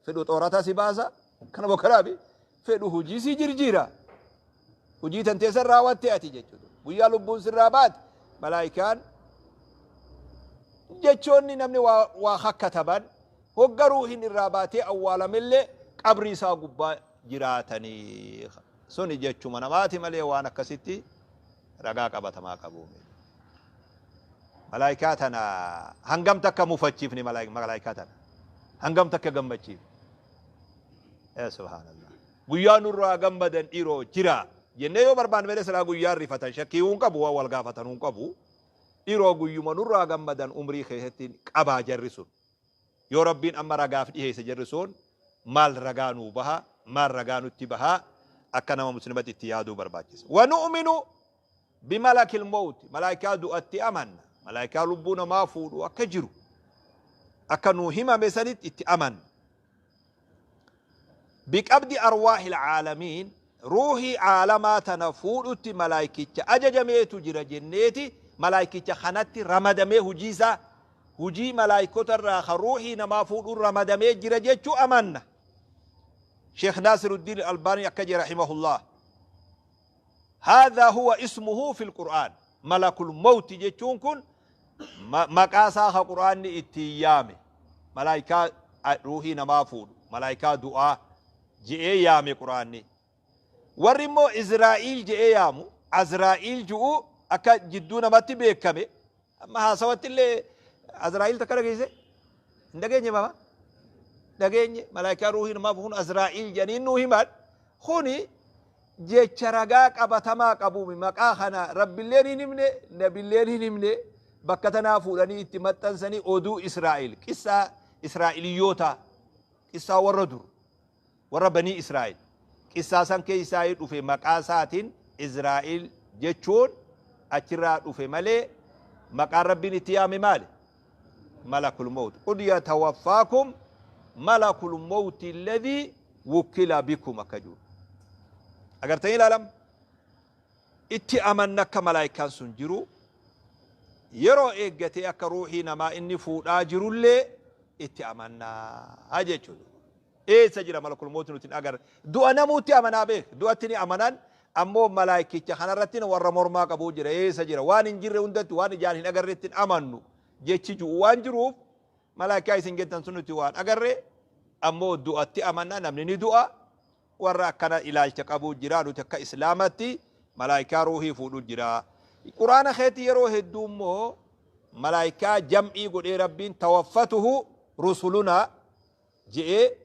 Fedhu xoorata si baasa. Kana bokaraabi. Fedhu hojii sii jirjiira. Hojii tantee san raawwatte ati jechuudha. Guyyaa lubbuun sirraa baate malaayikaan jechoonni namni waa kakkataban hogga ruuhin irraa baatee awwaalamellee qabrii isaa gubbaa jiraatanii suni jechuma namaati malee waan akkasitti ragaa qabatamaa qabu. Malaayikaa tana hangam takka mufachiifne, malaayikaa tana hangam takka gammachiifne? Yaa subhaanallah. Guyyaa nurraa gammadan dhiiroo jira jennee yoo barbaanne malee silaa guyyaa rifatan shakkii hin qabu, waan wal gaafatan hin qabu. Dhiiroo guyyuma nurraa gammadan umrii keessatti qabaa jarri sun. Yoo Rabbiin amma ragaaf dhiheesse jarri sun maal ragaa nuu baha, maal ragaa nutti baha, akka nama muslimatti itti yaaduu barbaachisa. Wa nu'minu bimalakil mawti, malaayikaa du'atti amanna. Malaayikaa lubbuu namaa fuudhu akka jiru akka nuu himame sanitti itti amanna. Biqabdi arwaahil caalamiin, ruuhii caalamaa tana fuudhutti malaayikicha ajajameetu jira jenneeti malaayikicha kanatti ramadamee hujii isaa hujii malaayikota irraa ka ruuhii namaa fuudhuun ramadamee jira jechuu amanna. Sheekh Naasiruddin Albaanii akka jedhe rahimahullah. Haadhaa huwa ismuhu fil Qur'aan. Malakul mawti jechuun kun maqaa isaa ka Qur'aanni ittiin yaame. Malaayikaa ruuhii namaa fuudhu, malaayikaa du'aa je'ee yaame Qur'aanni. Warri immoo Izraa'iil je'ee yaamu, Azraa'iil ju'u akka jidduu namatti beekame. Amma haasawatti illee Azraa'iil takka dhageesse? Hin dhageenye mama? Dhageenye malaayikaa ruuhii namaa fuudhu Azraa'iil jedhanii nuu himan. Kuni jecha ragaa qabatamaa qabuumi. Maqaa kana Rabbilleen hin himne, Nabilleen hin himne. Bakka tanaa fuudhanii itti maxxansanii oduu Israa'el, qissaa Israa'eliyyootaa, qissaa warra dur, warra banii Israa'el. Qissaa san keessaa dhufe maqaa isaatiin Israa'el jechuun achirraa dhufe malee maqaan Rabbiin itti yaame maali? Malakul mawt. Qul yatawaffaakum malakul mawti alladhii wukkila bikum akka jiru. Agartanii ilaalam? Itti amanna akka malaayikaan sun jiru yeroo eeggatee akka ruuhii namaa inni fuudhaa jirullee itti amannaa jechuudha. Eessa jira malakul mawti nuti hin agarre? Du'a namuutti amanaa beek. Du'atti ni amanan ammoo malaayikicha kanarratti warra mormaa qabuu jira. Eessa jira? Waan hin jirre hundatti waan ijaan hin agarretti hin amannu jechi ji'u waan jiruuf malaayikaa isin jettan sun nuti waan agarre ammoo du'atti amanna, namni ni du'a. Warra akkana ilaalcha qabuu jira. Nuti akka islaamatti malaayikaa ruuhii fuudhu jira. Quraana keetti yeroo hedduu immoo malaayikaa jam'ii godhee Rabbiin tawaffatuhu rusulunaa je'ee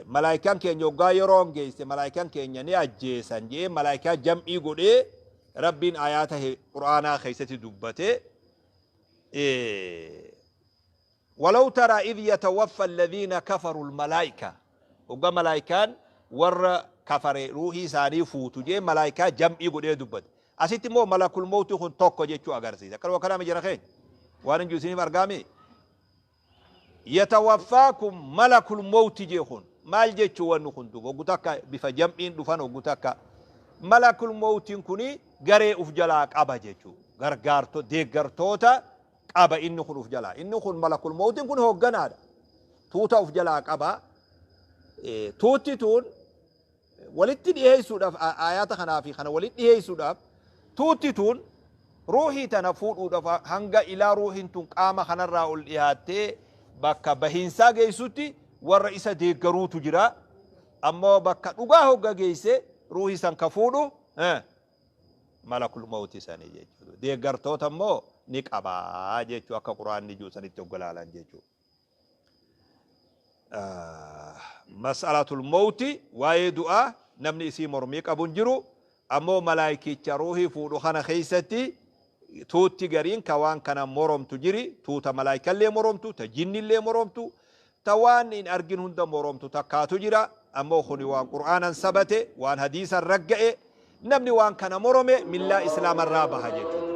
malaayikaan keenya hoggaa yeroon geesse malaayikaan keenya ni ajjeesan je'ee malaayikaa jam'ii godhee Rabbiin ayaata quraanaa keessatti dubbate. Walaw taraa idh yatawaffa alladhiina kafaru almalaayika, hoggaa malaayikaan warra kafare ruuhii isaanii fuutu je'ee malaayikaa jam'ii godhee dubbate. Asitti immoo malakul mawti kun tokko jechuu agarsiisa. Akkanuma kanaami jara keenya. Waan hin jiru isiniif argaami. Yatawaffaakum malakul mawti jee kun maal jechuu? Wanni kun duuba hoggu takka bifa jam'iin dhufan, hoggu takka Malakul mawtiin kuni garee uf jalaa qaba jechuu. Gargaarto deeggartoota qaba inni kun uf jalaa. Inni kun malakul mawtiin kun hoogganaadha. Tuuta uf jalaa qaba. Tuutti tuun walitti dhiheessuudhaaf, aayaata kanaa fi kana walitti dhiheessuudhaaf, tuutti tuun ruuhii tana fuudhuudhaaf hanga ilaa ruuhiin tun qaama kanarraa ol dhihaattee bakka bahiinsaa geessutti warra isa deeggaruutu jira. Ammoo bakka dhugaa hogga geesse ruuhii san ka fuudhu malakul mawti sanii jechuudha. Deeggartoota immoo ni qabaa jechuu akka quraanni jiru sanitti hogga laalan jechuudha. Mas'alatul mawti, waa'ee du'aa namni isii mormii qabu hin jiru. Ammoo malaayikicha ruuhii fuudhu kana keessatti tuutti gariin ka waan kana moromtu jiri. Tuuta malaayikallee moromtu, ta jinnillee moromtu, ta waan hin argin hunda moromtu takkaatu jira. Ammoo kuni waan qur'aanan sabate, waan hadiisan ragga'e. Namni waan kana morome millaa islaamarraa baha jechuudha.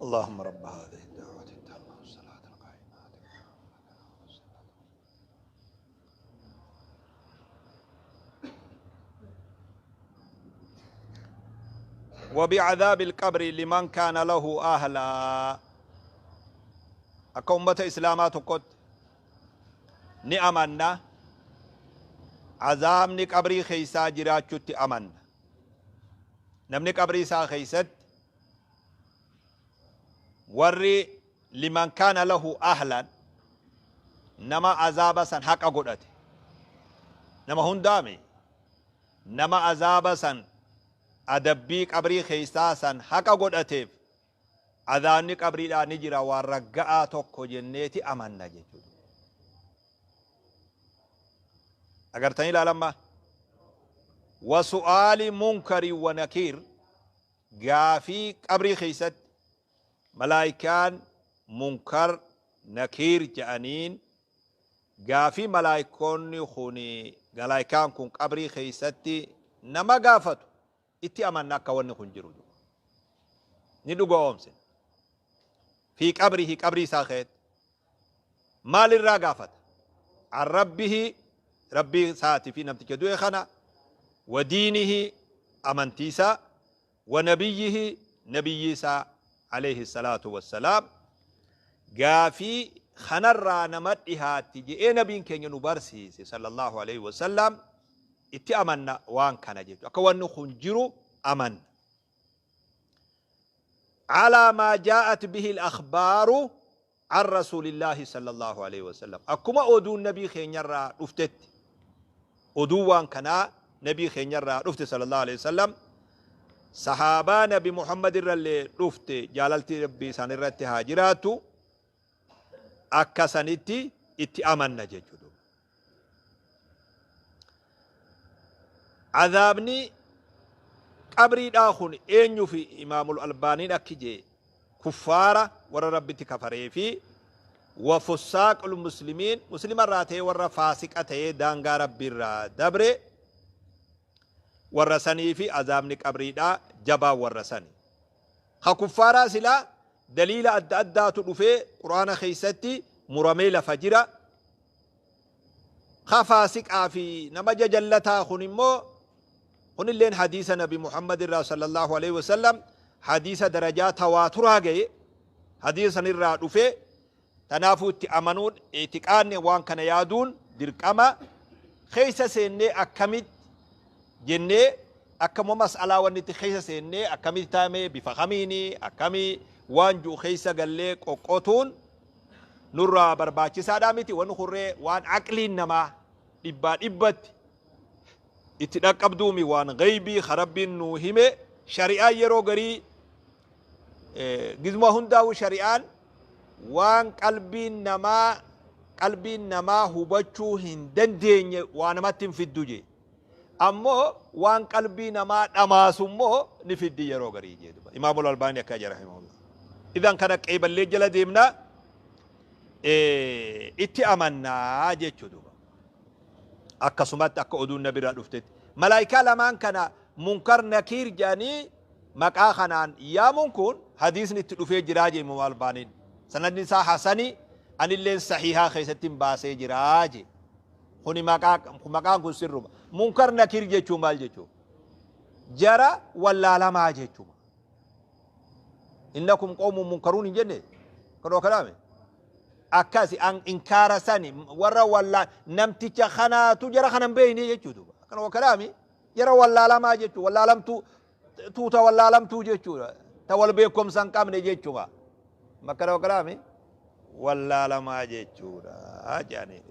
اللهم رب هذه الدعوة التامة والصلاة القائمة. وبعذاب القبر لمن كان له أهلا. Akka ummata islaamaa tokkotti ni amanna, azaabni qabrii keessaa jiraachutti amanna. Namni qabrii isaa keessatti warri liman kaana lahu ahlan, nama azaaba san haqa godhate, nama hundaami, nama azaaba san, adabbii qabrii keessaa san haqa godhateef azaabni qabriidhaa ni jira, waan ragga'aa tokko jenneeti amanna jechuudha. Agartanii ilaalamma. Wasu'aali munkarii wa nakiir, gaafii qabrii keessatti malaayikaan munkar nakiir jedhaniin, gaafii malaayikoonni kun, malaayikaan kun qabrii keessatti nama gaafatu itti amanna akka wanni kun jiru ni dhugoomsina. Fi qabrihi, qabrii isaa keessatti maalirraa gaafata? An rabbihi, rabbii isaatii fi namticha du'e kana, wa diinihi, amantii isaa, wa nabiyyihi, nabiyyii isaa alayhi salaatu wassalaam. Gaafii kanarraa nama dhihaatti je'ee nabiin keenya nu barsiise sallallahu alayhi wasallam. Itti amanna waan kana jechuudha, akka wanni kun jiru amanna. Alaa maa jaa'at bihi al-akhbaaru an rasuulillaahi sallallahu alayhi wasallam, akkuma oduun nabii keenyarraa dhuftetti, oduun waan kanaa nabii keenyarraa dhufte sallallahu alayhi wasallam, sahaabaa nabi Muhammad irrallee dhufte, jaalalti rabbii isaan irratti haa jiraattu, akka sanitti itti amanna jechuudha. Azaabni qabriidhaa kun eenyuu fi? Imaamul Albaaniin akki jee: kuffaara, warra rabbitti kafaree, fi wa fussaaqul muslimiin, muslima irraa ta'ee warra faasiqa ta'ee daangaa rabbiirraa dabre, warra sanii fi azaabni qabriidhaa jabaa warra sani. Ka kuffaaraa silaa daliila adda addaatu dhufee quraana keessatti muramee lafa jira. Ka faasiqaa fi nama jajallataa kun immoo, kunilleen hadiisa nabi Muhammad irraa sallallahu alaihi wasallam, hadiisa darajaa tawaaturaa gaye, hadiisa sanirraa dhufee. Tanaafuu itti amanuun, itiqaanni waan kana yaaduun dirqama. Keessa seennee akkamitti jennee, akkuma mas'alaa wanni itti keessa seennee akkamitti taame, bifa kamiini, akkamii waan ji'u keessa gallee qoqqotuun nurraa barbaachisaadhaa miti. Wanni kurree waan aqliin namaa dhibbaa dhibbatti itti dhaqqabduumi, waan gaybii ka rabbiin nuu hime. Shari'aan yeroo garii, gizma hundaa'u, shari'aan waan qalbiin namaa hubachuu hin dandeenye waa namatti hin fiddu jee, ammoo waan qalbii namaa dhamaasu immoo ni fiddi yeroo garii jee duba. Imaamul Albaanii akka jedha rahimahullah. Idan kana qeeballee jala deemnaa itti amannaa jechuu duba. Akkasumatti akka oduun nabirraa dhuftetti malaayikaa lamaan kana Munkar Nakiir jedhanii maqaa kanaan yaamuun kun hadiisni itti dhufee jiraa jee Imaam Albaaniin. Sanadni isaa hasani, anilleen sahihaa keessatti hin baasee jiraa jee. Kuni maqaa, maqaan kun sirruma. Munkar Nakiir jechuun maal jechuu? Jara wallaalamaa jechuuma. Innakum qawmun munkaruun hin jenne kanoo kanaame akkasi an inkaara sani warra wallaa namticha kanaatu jara kana hin beeyne jechuu duuba. Kanoo kanaami jara wallaalamaa jechuu, wallaalamtuu, tuuta wallaalamtuu jechuudha, ta wal beekumsa hin qabne jechuudha. Makkana kanaami wallaalamaa jechuudha jedhanii.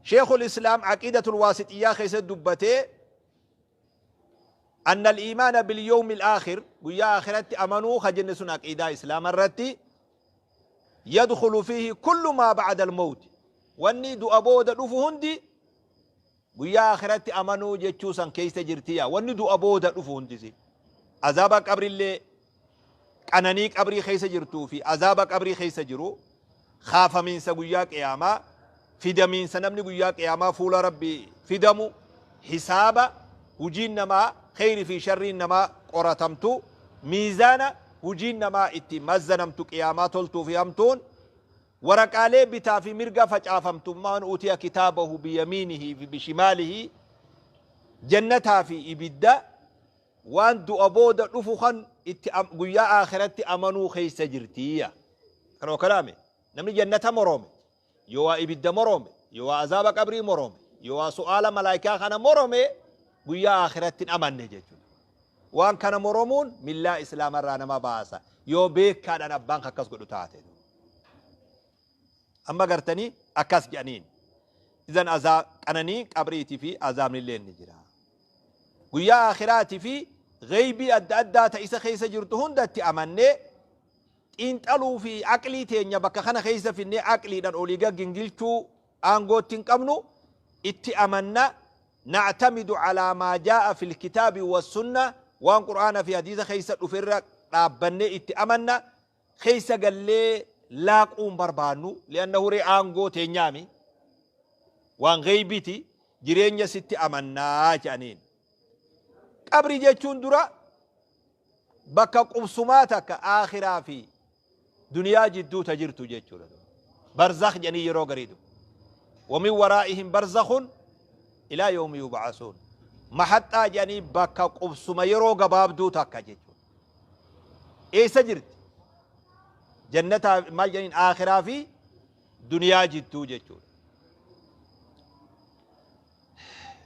Sheekul Islaam Aqiidatul Waasixiyyaa keessatti dubbatee: أن الإيمان باليوم الآخر، guyyaa آخرة أمنوا خجن سن عقيدة إسلام الرتي، يدخل فيه كل ما بعد الموت. Wanni du'a booda dhufu hundi guyyaa akhiratti amanuu jechuu san keessa jirtiya. Wanni du'a booda dhufu hundisi, azaaba qabrillee, qananii qabrii keessa jirtuu fi azaaba qabrii keessa jiru, kaafamiinsa guyyaa qiyaamaa, fidamiinsa namni guyyaa qiyaamaa fuula rabbii fidamu, hisaaba, hujiin namaa kheyri fi sharriin namaa qoratamtu, miizaana hujiin namaa itti mazzanamtu qiyaamaa, toltuu fi hamtuun waraqaalee bitaa fi mirga facaafamtu, man utiya kitaabahu biyamiinihi fi bishimaalihi, jannataa fi ibidda, waan du'a booda dhufu kan itti guyyaa akhiratti amanuu keessa jirtiya. Kanoo kalaame namni jannata morome, yoo waa ibidda morome, yoo waa azaaba qabrii morome, yoo waa su'aala malaayikaa kana morome, guyyaa akhiratti hin amanne jechuudha. Waan kana moromuun millaa islaamarraa nama baasa, yoo beekaadhaan abbaan akkas godhu taate. Amma gartanii akkas jedhaniin. Idan azaa qananii qabriitii fi azaabni illee ni jira. Guyyaa akhiraatii fi gaybii adda addaa ta isa keessa jirtu hundatti amannee, xiinxaluu fi aqlii teenya bakka kana keessa finnee aqliidhaan olii gingilchuu aangootti hin qabnu. Itti amanna. نعتمد على ما جاء في الكتاب والسنة، waan qur'aana fi hadiisa keessa dhuferra dhaabbannee itti amanna. Keessa gallee laaquun barbaannu, li'annahu ree aangoo teenyaami, waan gaybiiti jireenya sitti amannaa jedhaniin. Qabrii jechuun dura bakka qubsumaa takka aakhiraa fi duniyaa jidduu ta jirtu jechuudha. Barzakh jedhanii yeroo gariitu. Wa min waraa'ihim barzakhun ilaa yawmi yub'asuun. Mahaxxaa jedhanii bakka qubsuma yeroo gabaabduu takka jechuudha. Eessa jirti? Jannataa maal jedhaniin aakhiraa fi duniyaa jidduu jechuudha.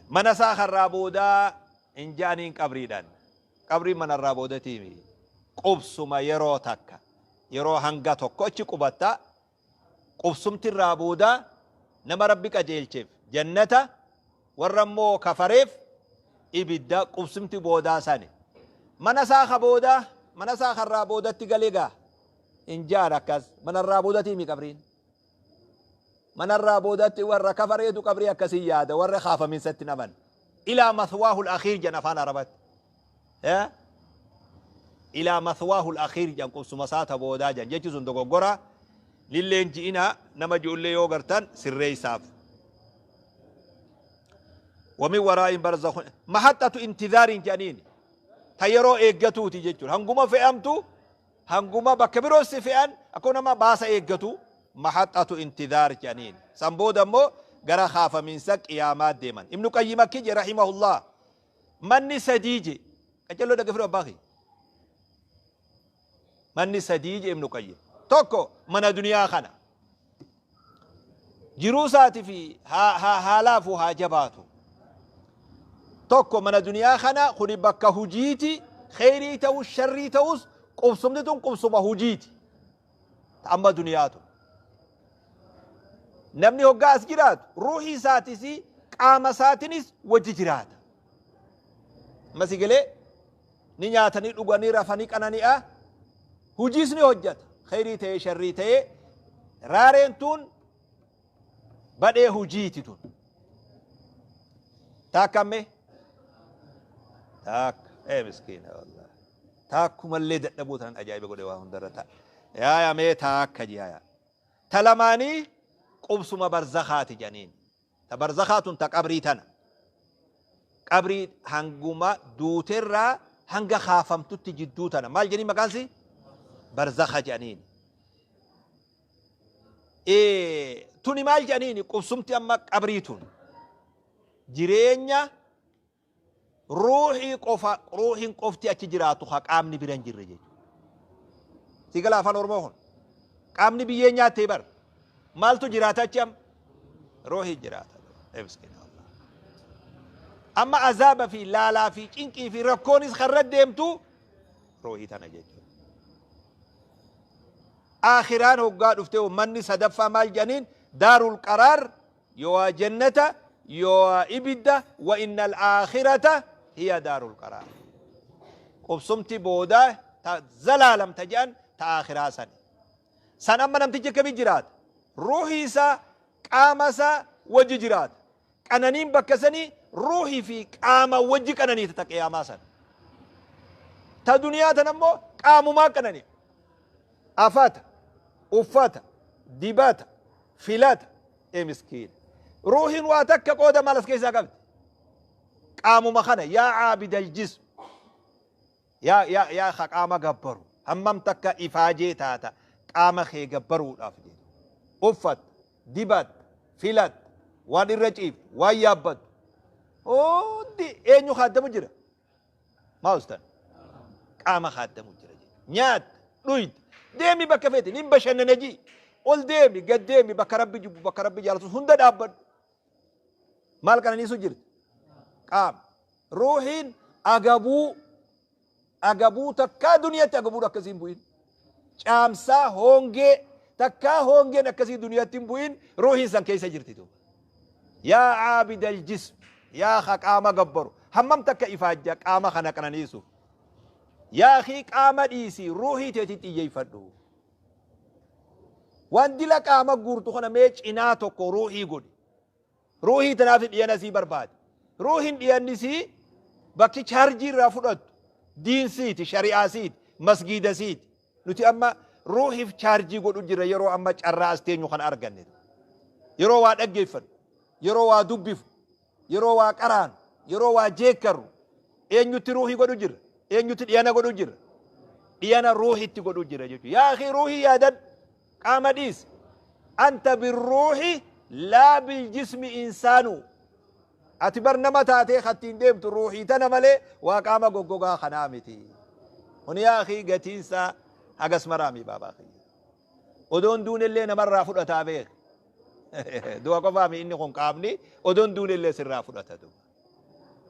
Mana isaa karraa boodaa hin ja'aniin qabriidhaan. Qabriin manarraa boodatiimi. Qubsuma yeroo takka. Yeroo hanga tokko achi qubatta. Qubsumti irraa boodaa nama Rabbi qajeelcheef jannata, warra immoo kafareef ibidda qubsumti boodaa sani. Mana isaa ka boodaa, mana isaa karraa boodatti gale gaa hin ja'an akkas. Manarraa boodatiimi qabriin. Manarraa boodatti warra kafareetu qabrii akkasii yaada, warra kaafaminsatti hin amanne. Ilaa mathwaahul akhiir jedhan afaan Arabatti. Ilaa mathwaahul akhiir jedhan qubsuma isaa ta boodaa jedhan. Jechi sun dogoggora. Lilleen ji'ina nama ji'ullee yoo gartan sirreessaaf. Wamin waraa'in barzakhun mahaxxatu intizaariin jedhaniin ta yeroo eeggatuuti jechuudha. Hanguma fe'amtu Hanguma bakka biroo si fe'an akkuma nama baasa eeggatu mahaxxatu intizaar jedhaniin. San booda immoo gara kaafamiinsa qiyaamaa deeman. Ibnu Qayyim akki jedhe rahimahullah. Manni sadii je. Qaccalloo dhaggeeffadhu abbaa kiyya. Manni sadii je Ibnu Qayyim. Tokko mana duniyaa kana. Jiruu isaati fi haa laafu haa jabaatu. Tokko mana duniyaa kana kuni bakka hujiiti kheyrii ta'us sharrii ta'us qubsumni tun qubsuma hujiiti. Ta amma duniyaa tun. Namni hoggaa as jiraatu ruuhii isaatis qaama isaatinis wajji jiraata. Amma si galee ni nyaatanii dhuganii rafanii qanani'a hujiis ni hojjata kheyrii ta'ee sharrii ta'ee raareen tun badhee hujiiti tun taakkamme taakka ee miskiina wallahi taakkumallee dadhabuu tanan ajaa'iba godhe waa hundarra ta yaaya mee taakka jiyaaya ta lamaanii qubsuma barzakhaati jedhaniin Ta barzakhaa tun ta qabrii tana. Qabrii hanguma duuterraa hanga kaafamtutti jidduu tana. Maal jedhanii maqaan sii? Barzakha jedhaniini. Tuni maal jedhaniini? Qubsumti amma qabrii tun. Jireenya Ruuhii qofa, ruuhiin qofti achi jiraatu ka qaamni bira hin jirre jechuudha. Si gala afaan Oromoo kun? Qaamni biyyee nyaattee bar. Maaltu jiraata achi amma? Ruuhii jiraata. Ee miskiina Allah. Amma azaaba fi laalaa fi cinqii fi rakkoonis karra deemtu ruuhii tana jechuudha. Aakhiraan hoggaa dhuftee manni sadaffaa maal jedhaniin daarul qaraar Yooa jannata yooa ibidda wa innal aakhirata hiya daarul qaraar. Qubsumti boodaa ta zalaalam ta je'an ta aakhiraa sani. San amma namtichi akkami jiraata? Ruuhii isaa qaama isaa wajji jiraata. Qananiin bakka sanii ruuhii fi qaama wajji qananiita ta qiyaamaa san. Ta duniyaa tan ammoo qaamumaa qanani'a. Afata, uffata, dibata, filata. Ee miskiina. Ruuhiin waa takka qooda maal as keessaa qabdi? Qaamuma kana yaa caabidal jism. Yaa yaa yaa ka qaama gabbaru. Hammam takka ifaajee taata qaama kee gabbaruudhaaf jedhu. Uffatta, dibatta, filatta, waan irra ciiftu, waan yaabbattu. Hundi eenyu kaaddamu jira? Maa ustan? Qaama kaaddamu jira jechuudha. Nyaatta, dhuyda, deemi bakka feete, nin bashannana jii. Ol deemi, gad deemi, bakka Rabbi jibbu, bakka Rabbi jaalatu hunda dhaabbadhu. Maal qananiisu jirti? Qaama. Ruuhiin agabuu agabuu takkaa duniyatti agabuun akkasii hin bu'in. Caamsaa hoongee takkaa hoongeen akkasii duniyatti hin bu'in ruuhiin san keessa jirti duuba. Yaa caabidal jism yaa ka qaama gabbaru hammam takka ifaajja qaama kana qananiisuuf. Yaa akii qaama dhiisii ruuhii teetii xiyyeeffadhu. Waan dila qaama guurtu kana mee cinaa tokko ruuhii godhi. Ruuhii tanaaf dhiyana sii barbaade. Ruuhiin dhiyanni sii bakki chaarjii irraa fudhattu diin siiti, shari'aa siiti, masgiida siiti. Nuti amma ruuhiif chaarjii godhu jirra yeroo amma carraa as teenyu kana arganne. Yeroo waa dhaggeeffannu, yeroo waa dubbifnu, yeroo waa qaraanu, yeroo waa jeekkarru. Eenyutti ruuhii godhu jira? Eenyutti dhiyana godhu jira? Dhiyana ruuhitti godhu jira jechuudha. Yaa akii, ruuhii yaadadhu, qaama dhiisi. Anta birruuhi laa biljismi insaanu. Ati bar nama taatee kattiin deemtu ruuhii tana malee waa qaama goggogaa kanaa miti. Kuni, yaa akii, gatiinsaa hagas maraami, baabaa kiyya. Odoon duunellee namarraa fudhataa beek. Du'a qofaami inni kun, qaamni odoon duunellee sirraa fudhata duuba.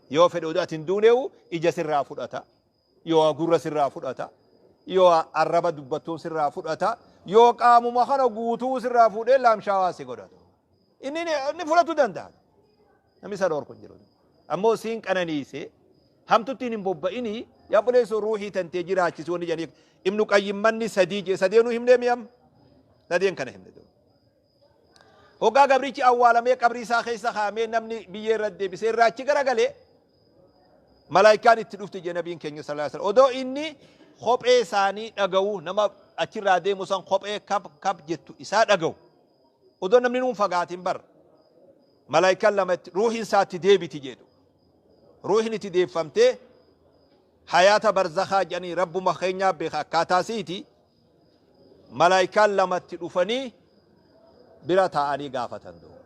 Yoo fedhe odoo ati hin duuneewu ija sirraa fudhata. Yoo gurra sirraa fudhata. Yoo arraba dubbattuun sirraa fudhata. Yoo qaamuma kana guutuu sirraa fuudhee laamshaawaa si godhatu. Inni ni fudhachuu danda'a. Namni isa dhorku hin jiru. Ammoo siin qananiise, hamtuttiin hin bobba'inii, yaa obboleessoo, ruuhii tantee jiraachisi wanni jedhanii Ibnu Qayyim manni sadii jee, sadeenuu himnee mi'am, sadeen kana himne duuba. Hoggaa gabrichi awwaalamee, qabrii isaa keessa kaa'amee, namni biyyee irra deebisee irraa achi garagalee, malaayikaan itti dhufti jee nabiin keenya sallallahu alaihi wasallam. Odoo inni kophee isaanii dhaga'u, nama achirraa deemu san kophee kap kap jettu isaa dhaga'u. Odoo namni nuun fagaatin bar malaayikaan lama itti ruuhiin isaatti deebiti jedhu. Ruuhiin itti deeffamtee hayaata barzakhaa jedhanii, rabbuma keenyaa beeka akkaataa siiti. Malaayikaan lamatti dhufanii bira taa'anii gaafatan duuba.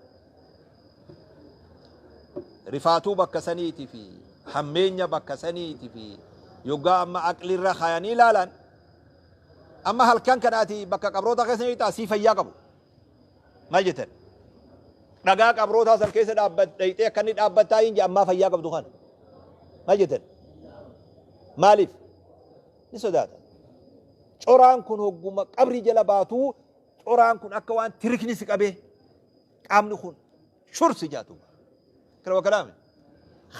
Rifaatuu bakka saniiti fi hammeenya bakka saniiti fi yoggaa amma aqlirra kaayanii ilaalan, amma halkan kanaati bakka qabroota keessa ni ta'a, sii fayyaa qabu. Maal jettan? Dhagaa qabrootaa san keessa dhayxee akka inni dhaabbattaa hin ammaa fayyaa qabdu kana. Maal jettan? Maaliif? Ni sodaata. Coraan kun hogguma qabrii jala baatuu, coraan kun akka waan tirikni si qabee qaamni kun shursi jaatu. Kana wakalaame.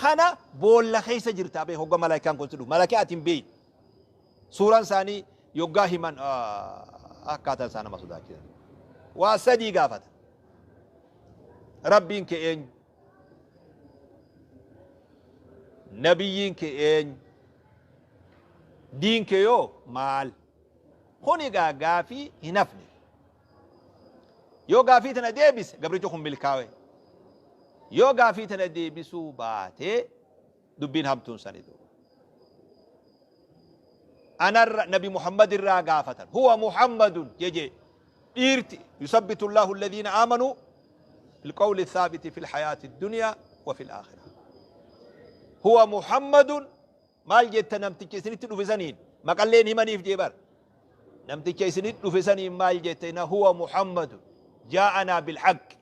Kana boolla keessa jirta bee hogga malaayikaan kun si dhufu. Malaayikaa ati hin beekne. Suuraan isaanii yoggaa himan akkaataan isaa nama sodaachisa. Waa sadii gaafata. Rabbiin kee eenyu? Nabiyyiin kee eenyu? Diin kee yoo maal? Kun egaa gaafii hin hafne. Yoo gaafii tana deebise, gabrichi kun milkaawe. Yoo gaafii tana deebisuu baate, dubbiin hamtuun sani duuba. Anarra Nabi Muhammad irraa gaafatan. Huwa Muhammadun jeje dhiirti yusabbitu Allahu alladhiina aamanuu bilqawli thaabiti fil hayaati dunya wa fil aakhirah. Huwa Muhammadun maal jetta namticha isinitti dhufe saniin? Maqalleen himaniif jee bar. Namticha isinitti dhufe saniin maal jette? Na huwa Muhammadun jaa'anaa bil haqqi.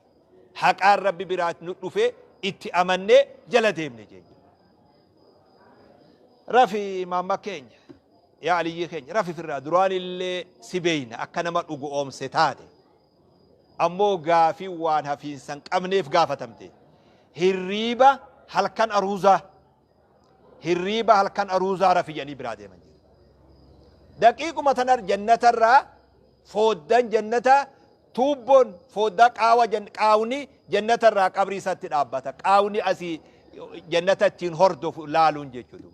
Haqaan Rabbi biraat nu dhufe, itti amannee jala deemne jee. Rafi, maamma keenya, yaa Aliyyii keenya, rafi firraa, duraan illee si beeyna akka nama dhugu oomse taate. Ammoo gaafii waan hafiinsa hin qabneef gaafatamte. Hirriiba halkan aruuzaa, hirriiba halkan aruuzaa rafi jedhanii biraa deeman jedhe. Daqiiquma tanar jannatarraa fooddan jannata, tuubboon fooddaa qaawa, qaawni jannatarraa qabrii isaatti dhaabbata. Qaawni asii jannata ittiin hordofu laaluun jechuudha.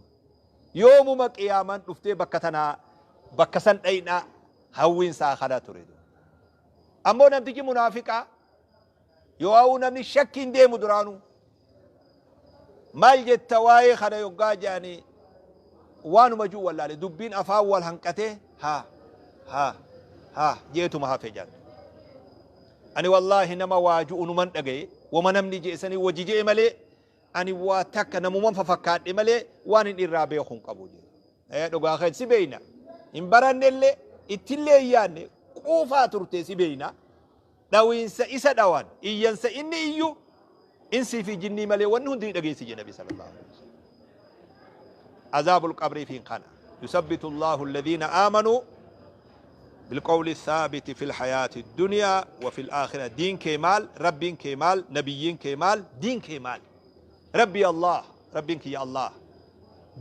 Yoomuma qiyaamaan dhuftee bakka tanaa bakka san dhaynaa hawwiin isaa kana ture. Ammoo namtichi munaafiqaa yoo hawwu, namni shakkiin deemu duraanuu maal jetta waa'ee kana yoggaa jedhanii, waanuma jiru wallaale, dubbiin afaan wal hanqatee haa haa haa jeetuma hafe jedhan. Ani wallaahi nama waa ju'u numan dhagaye, wama namni je'e sanii wajji je'e malee, ani waa takka namuman fafakkaadhe malee waan hin irraa beeku hin qabu jedhe. Ee, dhugaa kee, si beeyna. Hin barannellee, ittillee hin yaadne, quufaa turte, si beeyna. Dhawiinsa isa dhawan, iyyansa inni iyyu, insii fi jinnii malee wanni hundi ni dhageessi jedhe Nabi sallallahu alaihi wasallam. Azaabul qabrii fi kana. Yusabbitu Allahu alladhiina aamanuu bilqawli thaabiti fil hayaati dunyaa wa fil aakhira. Diin kee maal? Rabbiin kee maal? Nabiyyiin kee maal? Diin kee maal? Rabbi Allah, Rabbiin kiyya Allah.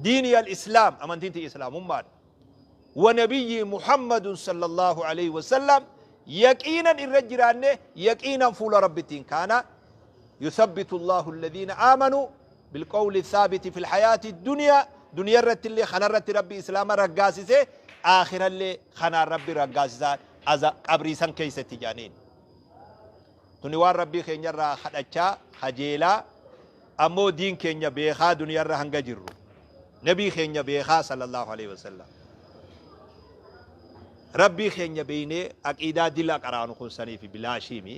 Diini al-Islaam, amantiin tiyya Islaamummaadha. Wa nabiyyi Muhammadun sallallahu alaihi wasallam, yaqiinan irra jiraanne, yaqiinan fuula Rabbittiin kaana. Yuthabbitu Allahu alladhiina aamanuu bilqawli thaabiti fil hayaati dunyaa, duniyaa irratti illee kanarratti Rabbi Islaama raggaasise, aakhirallee kanaan Rabbi raggaasisaa aza qabrii san keessatti jedhaniin. Tuni waan Rabbii keenyarraa kadhachaa kajeelaa, ammoo diin keenya beekaa duniyaarra hanga jirru. Nabii keenya beekaa sallallahu alaihi wasallam. Rabbii keenya beeynee aqiidaa dila qaraanu kun saniif bilaashiimi.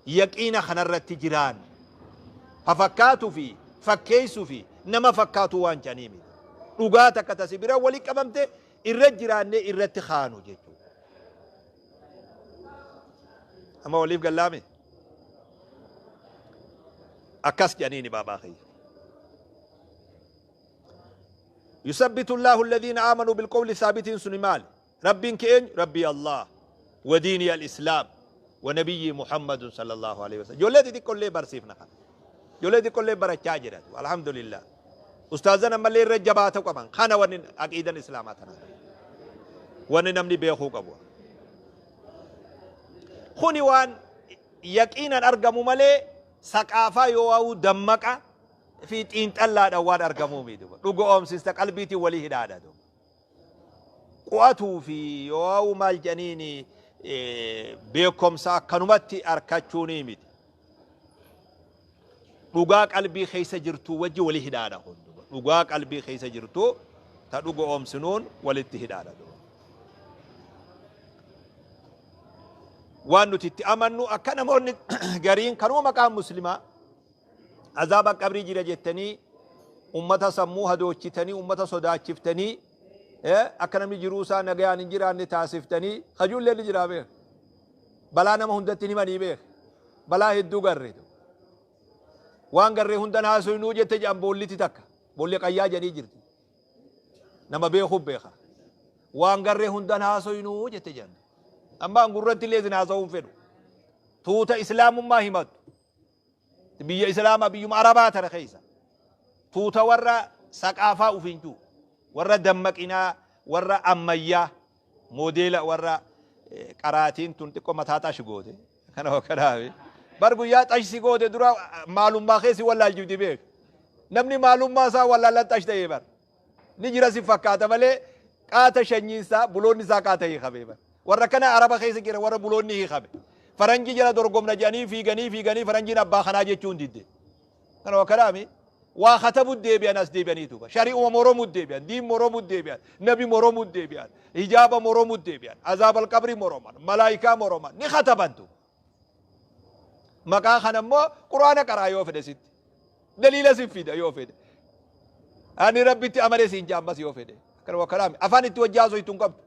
Yaqiina kanarratti jiraan. Fafakkaatuu fi fakkeessuu fi nama fakkaatu waan jedhanii miti. Dhugaa takka tasi bira wali qabamte irra jiraannee irratti kaanu jechuudha. Amma waliif gallaame? Akkas jedhaniini baabaa kiyya. Yusabbitu Allahu alladhiina aamanuu bilqawli thaabitiin suni maali? Rabbiin kee eenyu? Rabbii Allah. Wa diinii al-Islaam. Wa nabiyyii Muhammadun sallallahu alaihi wasallam. Ijoollee xixiqqollee barsiifna kana. Ijoollee xixiqqollee barachaa jiran. Alhamdulillah. Ustaazan ammallee irra jabaata qaban. Kana wanni aqiidan Islaamaa tana. Wanni namni beekuu qabu. Kuni waan yaqiinan argamu malee saqaafaa yoo waa'uu dammaqa fi xiinxallaadhaan waan argamuu miti. Dhuga oomsista qalbiitiin walii hidhaadha. Qu'atuu fi yoo maal jedhaniin beekumsa akkanumatti arkachuunii miti. Dhugaa qalbii keessa jirtu wajji walii hidhaadha kun. Dhugaa qalbii keessa jirtu ta dhuga oomsinuun walitti hidhaadha. Waan nuti itti amannu akka namoonni gariin kanuma maqaan muslimaa azaaba qabrii jira jettanii ummata sammuu hadoochitanii ummata sodaachiftanii akka namni jiruu isaa nagayaan hin jiraanne taasiftanii kajuullee ni jiraa beek. Balaa nama hundatti hin himanii beek. Balaa hedduu garre. Waan garree hundan haasoynuu jette jedhan boolliti takka. Boolli qayyaa jedhanii jirti. Nama beekuuf beeka. Waan garree hundan haasoynuu jette jedhan. Amma gurratti illee isin haasa'uu hin fedhu. Tuuta islaamummaa himattu. Biyya islaamaa biyyuma arabaa tana keessa. Tuuta warra saqaafaa ufiin jiru. Warra dammaqinaa, warra ammayyaa, moodeela warra qaraatiin tun xiqqoo mataa xash goote. Kana kanaafi. Bar guyyaa xash si goote dura maalummaa kee si wallaalchifti beek. Namni maalummaa isaa wallaalan xash ta'ee bar. Ni jira si fakkaata malee qaata shanyiin isaa buloonni isaa qaata hiikame bar. Warra kana araba keessa jira warra buloonni hiikame. Faranjii jala dorgomna jedhanii fiiganii fiiganii faranjiin abbaa kanaa jechuun didde. Kana kanaami waa katabu deebi'an as deebi'anii duuba. Shari'uma moromuu deebi'an, diin moromuu deebi'an, nabi moromuu deebi'an, hijaaba moromuu deebi'an, azaab alqabrii moroman, malaayikaa moroman ni kataban duuba. Maqaa kana immoo quraana qaraa yoo fedhe sitti. Daliila si fida yoo fedhe. Ani rabbitti amanee siin jaammas yoo fedhe. Kana kanaami afaan itti wajji haasoo ittiin qabdu.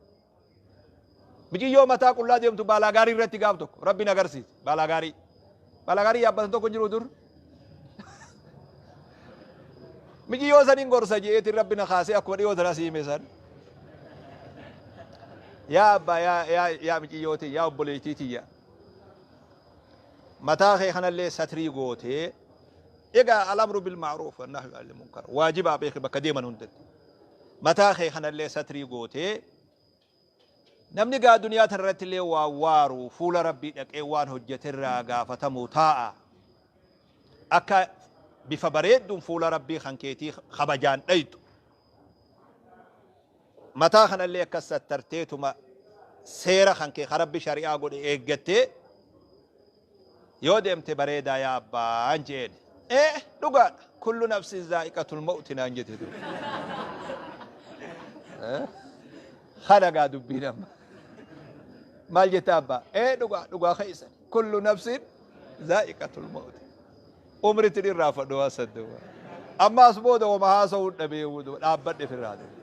Miciyyoo mataa qullaa deemtu baalaa gaarii irratti gaaf tokko rabbi na agarsiise baalaa gaarii. Baalaa gaarii yaabbatan tokko jiru dur. Miciyyoo saniin gorsa je'eetiin rabbi na kaasee akkuma dhiyoo tana siime san. Yaa abbaa yaa yaa yaa miciyyoo tiyya yaa obboleettii tiyya. Mataa kee kanallee satrii gootee egaa al-amru bil ma'ruuf wa nahyu anil munkar waajibaa beeki bakka deeman hundatti. Mataa kee kanallee satrii gootee namni gaa duniyaa tana irratti illee waan waaru fuula rabbii dhaqee waan hojjete irraa gaafatamu taa'a. Akka bifa bareedduun fuula rabbii kan keetii kabajaan dhayxu. Mataa kanallee akkas sattarteetuma seera kan kee kan rabbi shari'aa godhe eeggattee yoo deemte bareedaa yaa abbaan jeen. Ee dhugaadha. Kullu nafsin zaa'iqatul mawti naan jette duuba. Kana gaa dubbiin amma. Maal jette abbaa? Ee dhugaa dhugaa keessan. Kullu nafsin zaa'iqatul mawti. Umritti irraa fadhu waan sadduuba. Amma as booda wama haasa'uu dhabee dhaabbadhe firraa duuba.